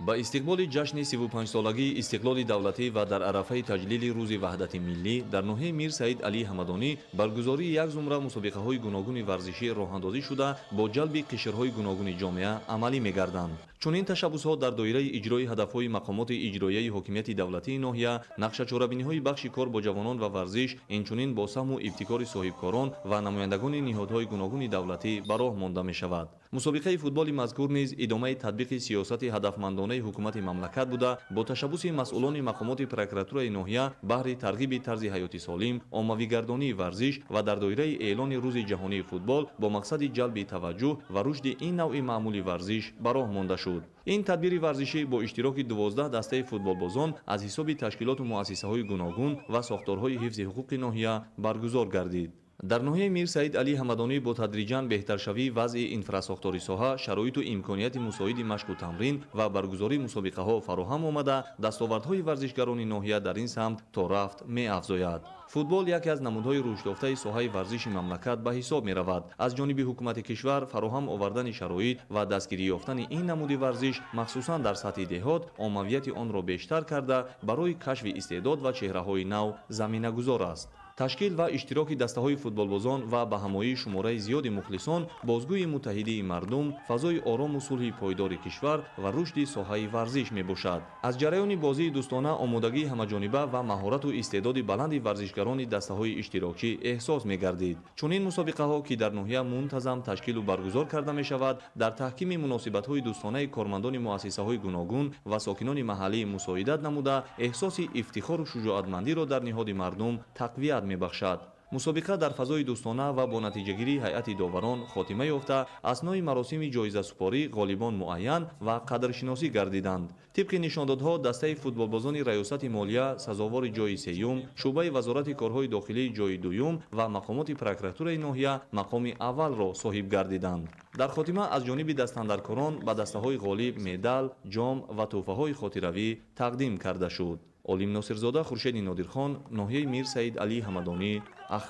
Ба истиқболи ҷашни 35-солагии истиқлоли давлатӣ ва дар арафаи таҷлили Рӯзи Ваҳдати Миллӣ дар ноҳияи Мир Саид Алии Ҳамадонӣ баргузории як зумра мусобиқаҳои гуногуни варзишӣ роҳандозӣ шуда, бо ҷалби қишрҳои гуногуни ҷомеа амалӣ мегарданд. Чунин ташаббусҳо дар доираи иҷрои ҳадафҳои мақомоти иҷроияи ҳокимияти давлатии ноҳия, нақшачорабиниҳои бахши кор бо ҷавонон ва варзиш, инчунин бо саҳму ибтикори соҳибкорон ва намояндагони ниҳодҳои гуногуни давлатӣ ба роҳ монда мешавад. Мусобиқаи футболи мазкур низ идомаи татбиқи сиёсати ҳадафмандонаи ҳукумати мамлакат буда, бо ташаббуси масъулони мақомоти прокуратураи ноҳия баҳри тарғиби тарзи ҳаёти солим, оммавигардонии варзиш ва дар доираи эълони Рӯзи ҷаҳонии футбол бо мақсади ҷалби таваҷҷӯҳ ва рушди ин навъи маъмули варзиш ба роҳ монда шуд. Ин тадбири варзишӣ бо иштироки 12 дастаи футболбозон аз ҳисоби ташкилоту муассисаҳои гуногун ва сохторҳои ҳифзи ҳуқуқи ноҳия баргузор гардид. Дар ноҳияи Мир Саид Алӣ Ҳамадонӣ бо тадриҷан беҳтаршавии вазъи инфрасохтори соҳа, шароиту имконияти мусоиди машқу тамрин ва баргузории мусобиқаҳо фароҳам омада, дастовардҳои варзишгарони ноҳия дар ин самт то рафт меафзояд. Футбол яке аз намудҳои рушдёфтаи соҳаи варзиши мамлакат ба ҳисоб меравад. Аз ҷониби ҳукумати кишвар фароҳам овардани шароит ва дастгирӣ ёфтани ин намуди варзиш, махсусан дар сатҳи деҳот, оммавияти онро бештар карда, барои кашфи истеъдод ва чеҳраҳои нав заминагузор аст. Ташкил ва иштироки дастаҳои футболбозон ва ба ҳамоии шумораи зиёди мухлисон бозгӯи муттаҳидии мардум, фазои орому сулҳи пойдори кишвар ва рушди соҳаи варзиш мебошад. Аз ҷараёни бозии дӯстона омодагии ҳамаҷониба ва маҳорату истеъдоди баланди варзишгарони дастаҳои иштирокчӣ эҳсос мегардид. Чунин мусобиқаҳо, ки дар ноҳия мунтазам ташкилу баргузор карда мешавад, дар таҳкими муносибатҳои дӯстонаи кормандони муассисаҳои гуногун ва сокинони маҳаллӣ мусоидат намуда, эҳсоси ифтихору шуҷоатмандиро дар ниҳоди мардум тақвият мебахшад. Мусобиқа дар фазои дӯстона ва бо натиҷагирии ҳайати доварон хотима ёфта, аснои маросими ҷоизасупорӣ ғолибон муайян ва қадршиносӣ гардиданд. Тибқи нишондодҳо, дастаи футболбозони Раёсати молия сазовори ҷои сеюм, шӯъбаи Вазорати корҳои дохилӣ ҷои дуюм ва мақомоти прокуратураи ноҳия мақоми аввалро соҳиб гардиданд. Дар хотима аз ҷониби дастандаркорон ба дастаҳои ғолиб медал, ҷом ва тӯҳфаҳои хотиравӣ тақдим карда шуд. Олим Носирзода, Хуршеди Нодирхон, ноҳияи Мир Саид Алии Ҳамадонӣ, Ахбор.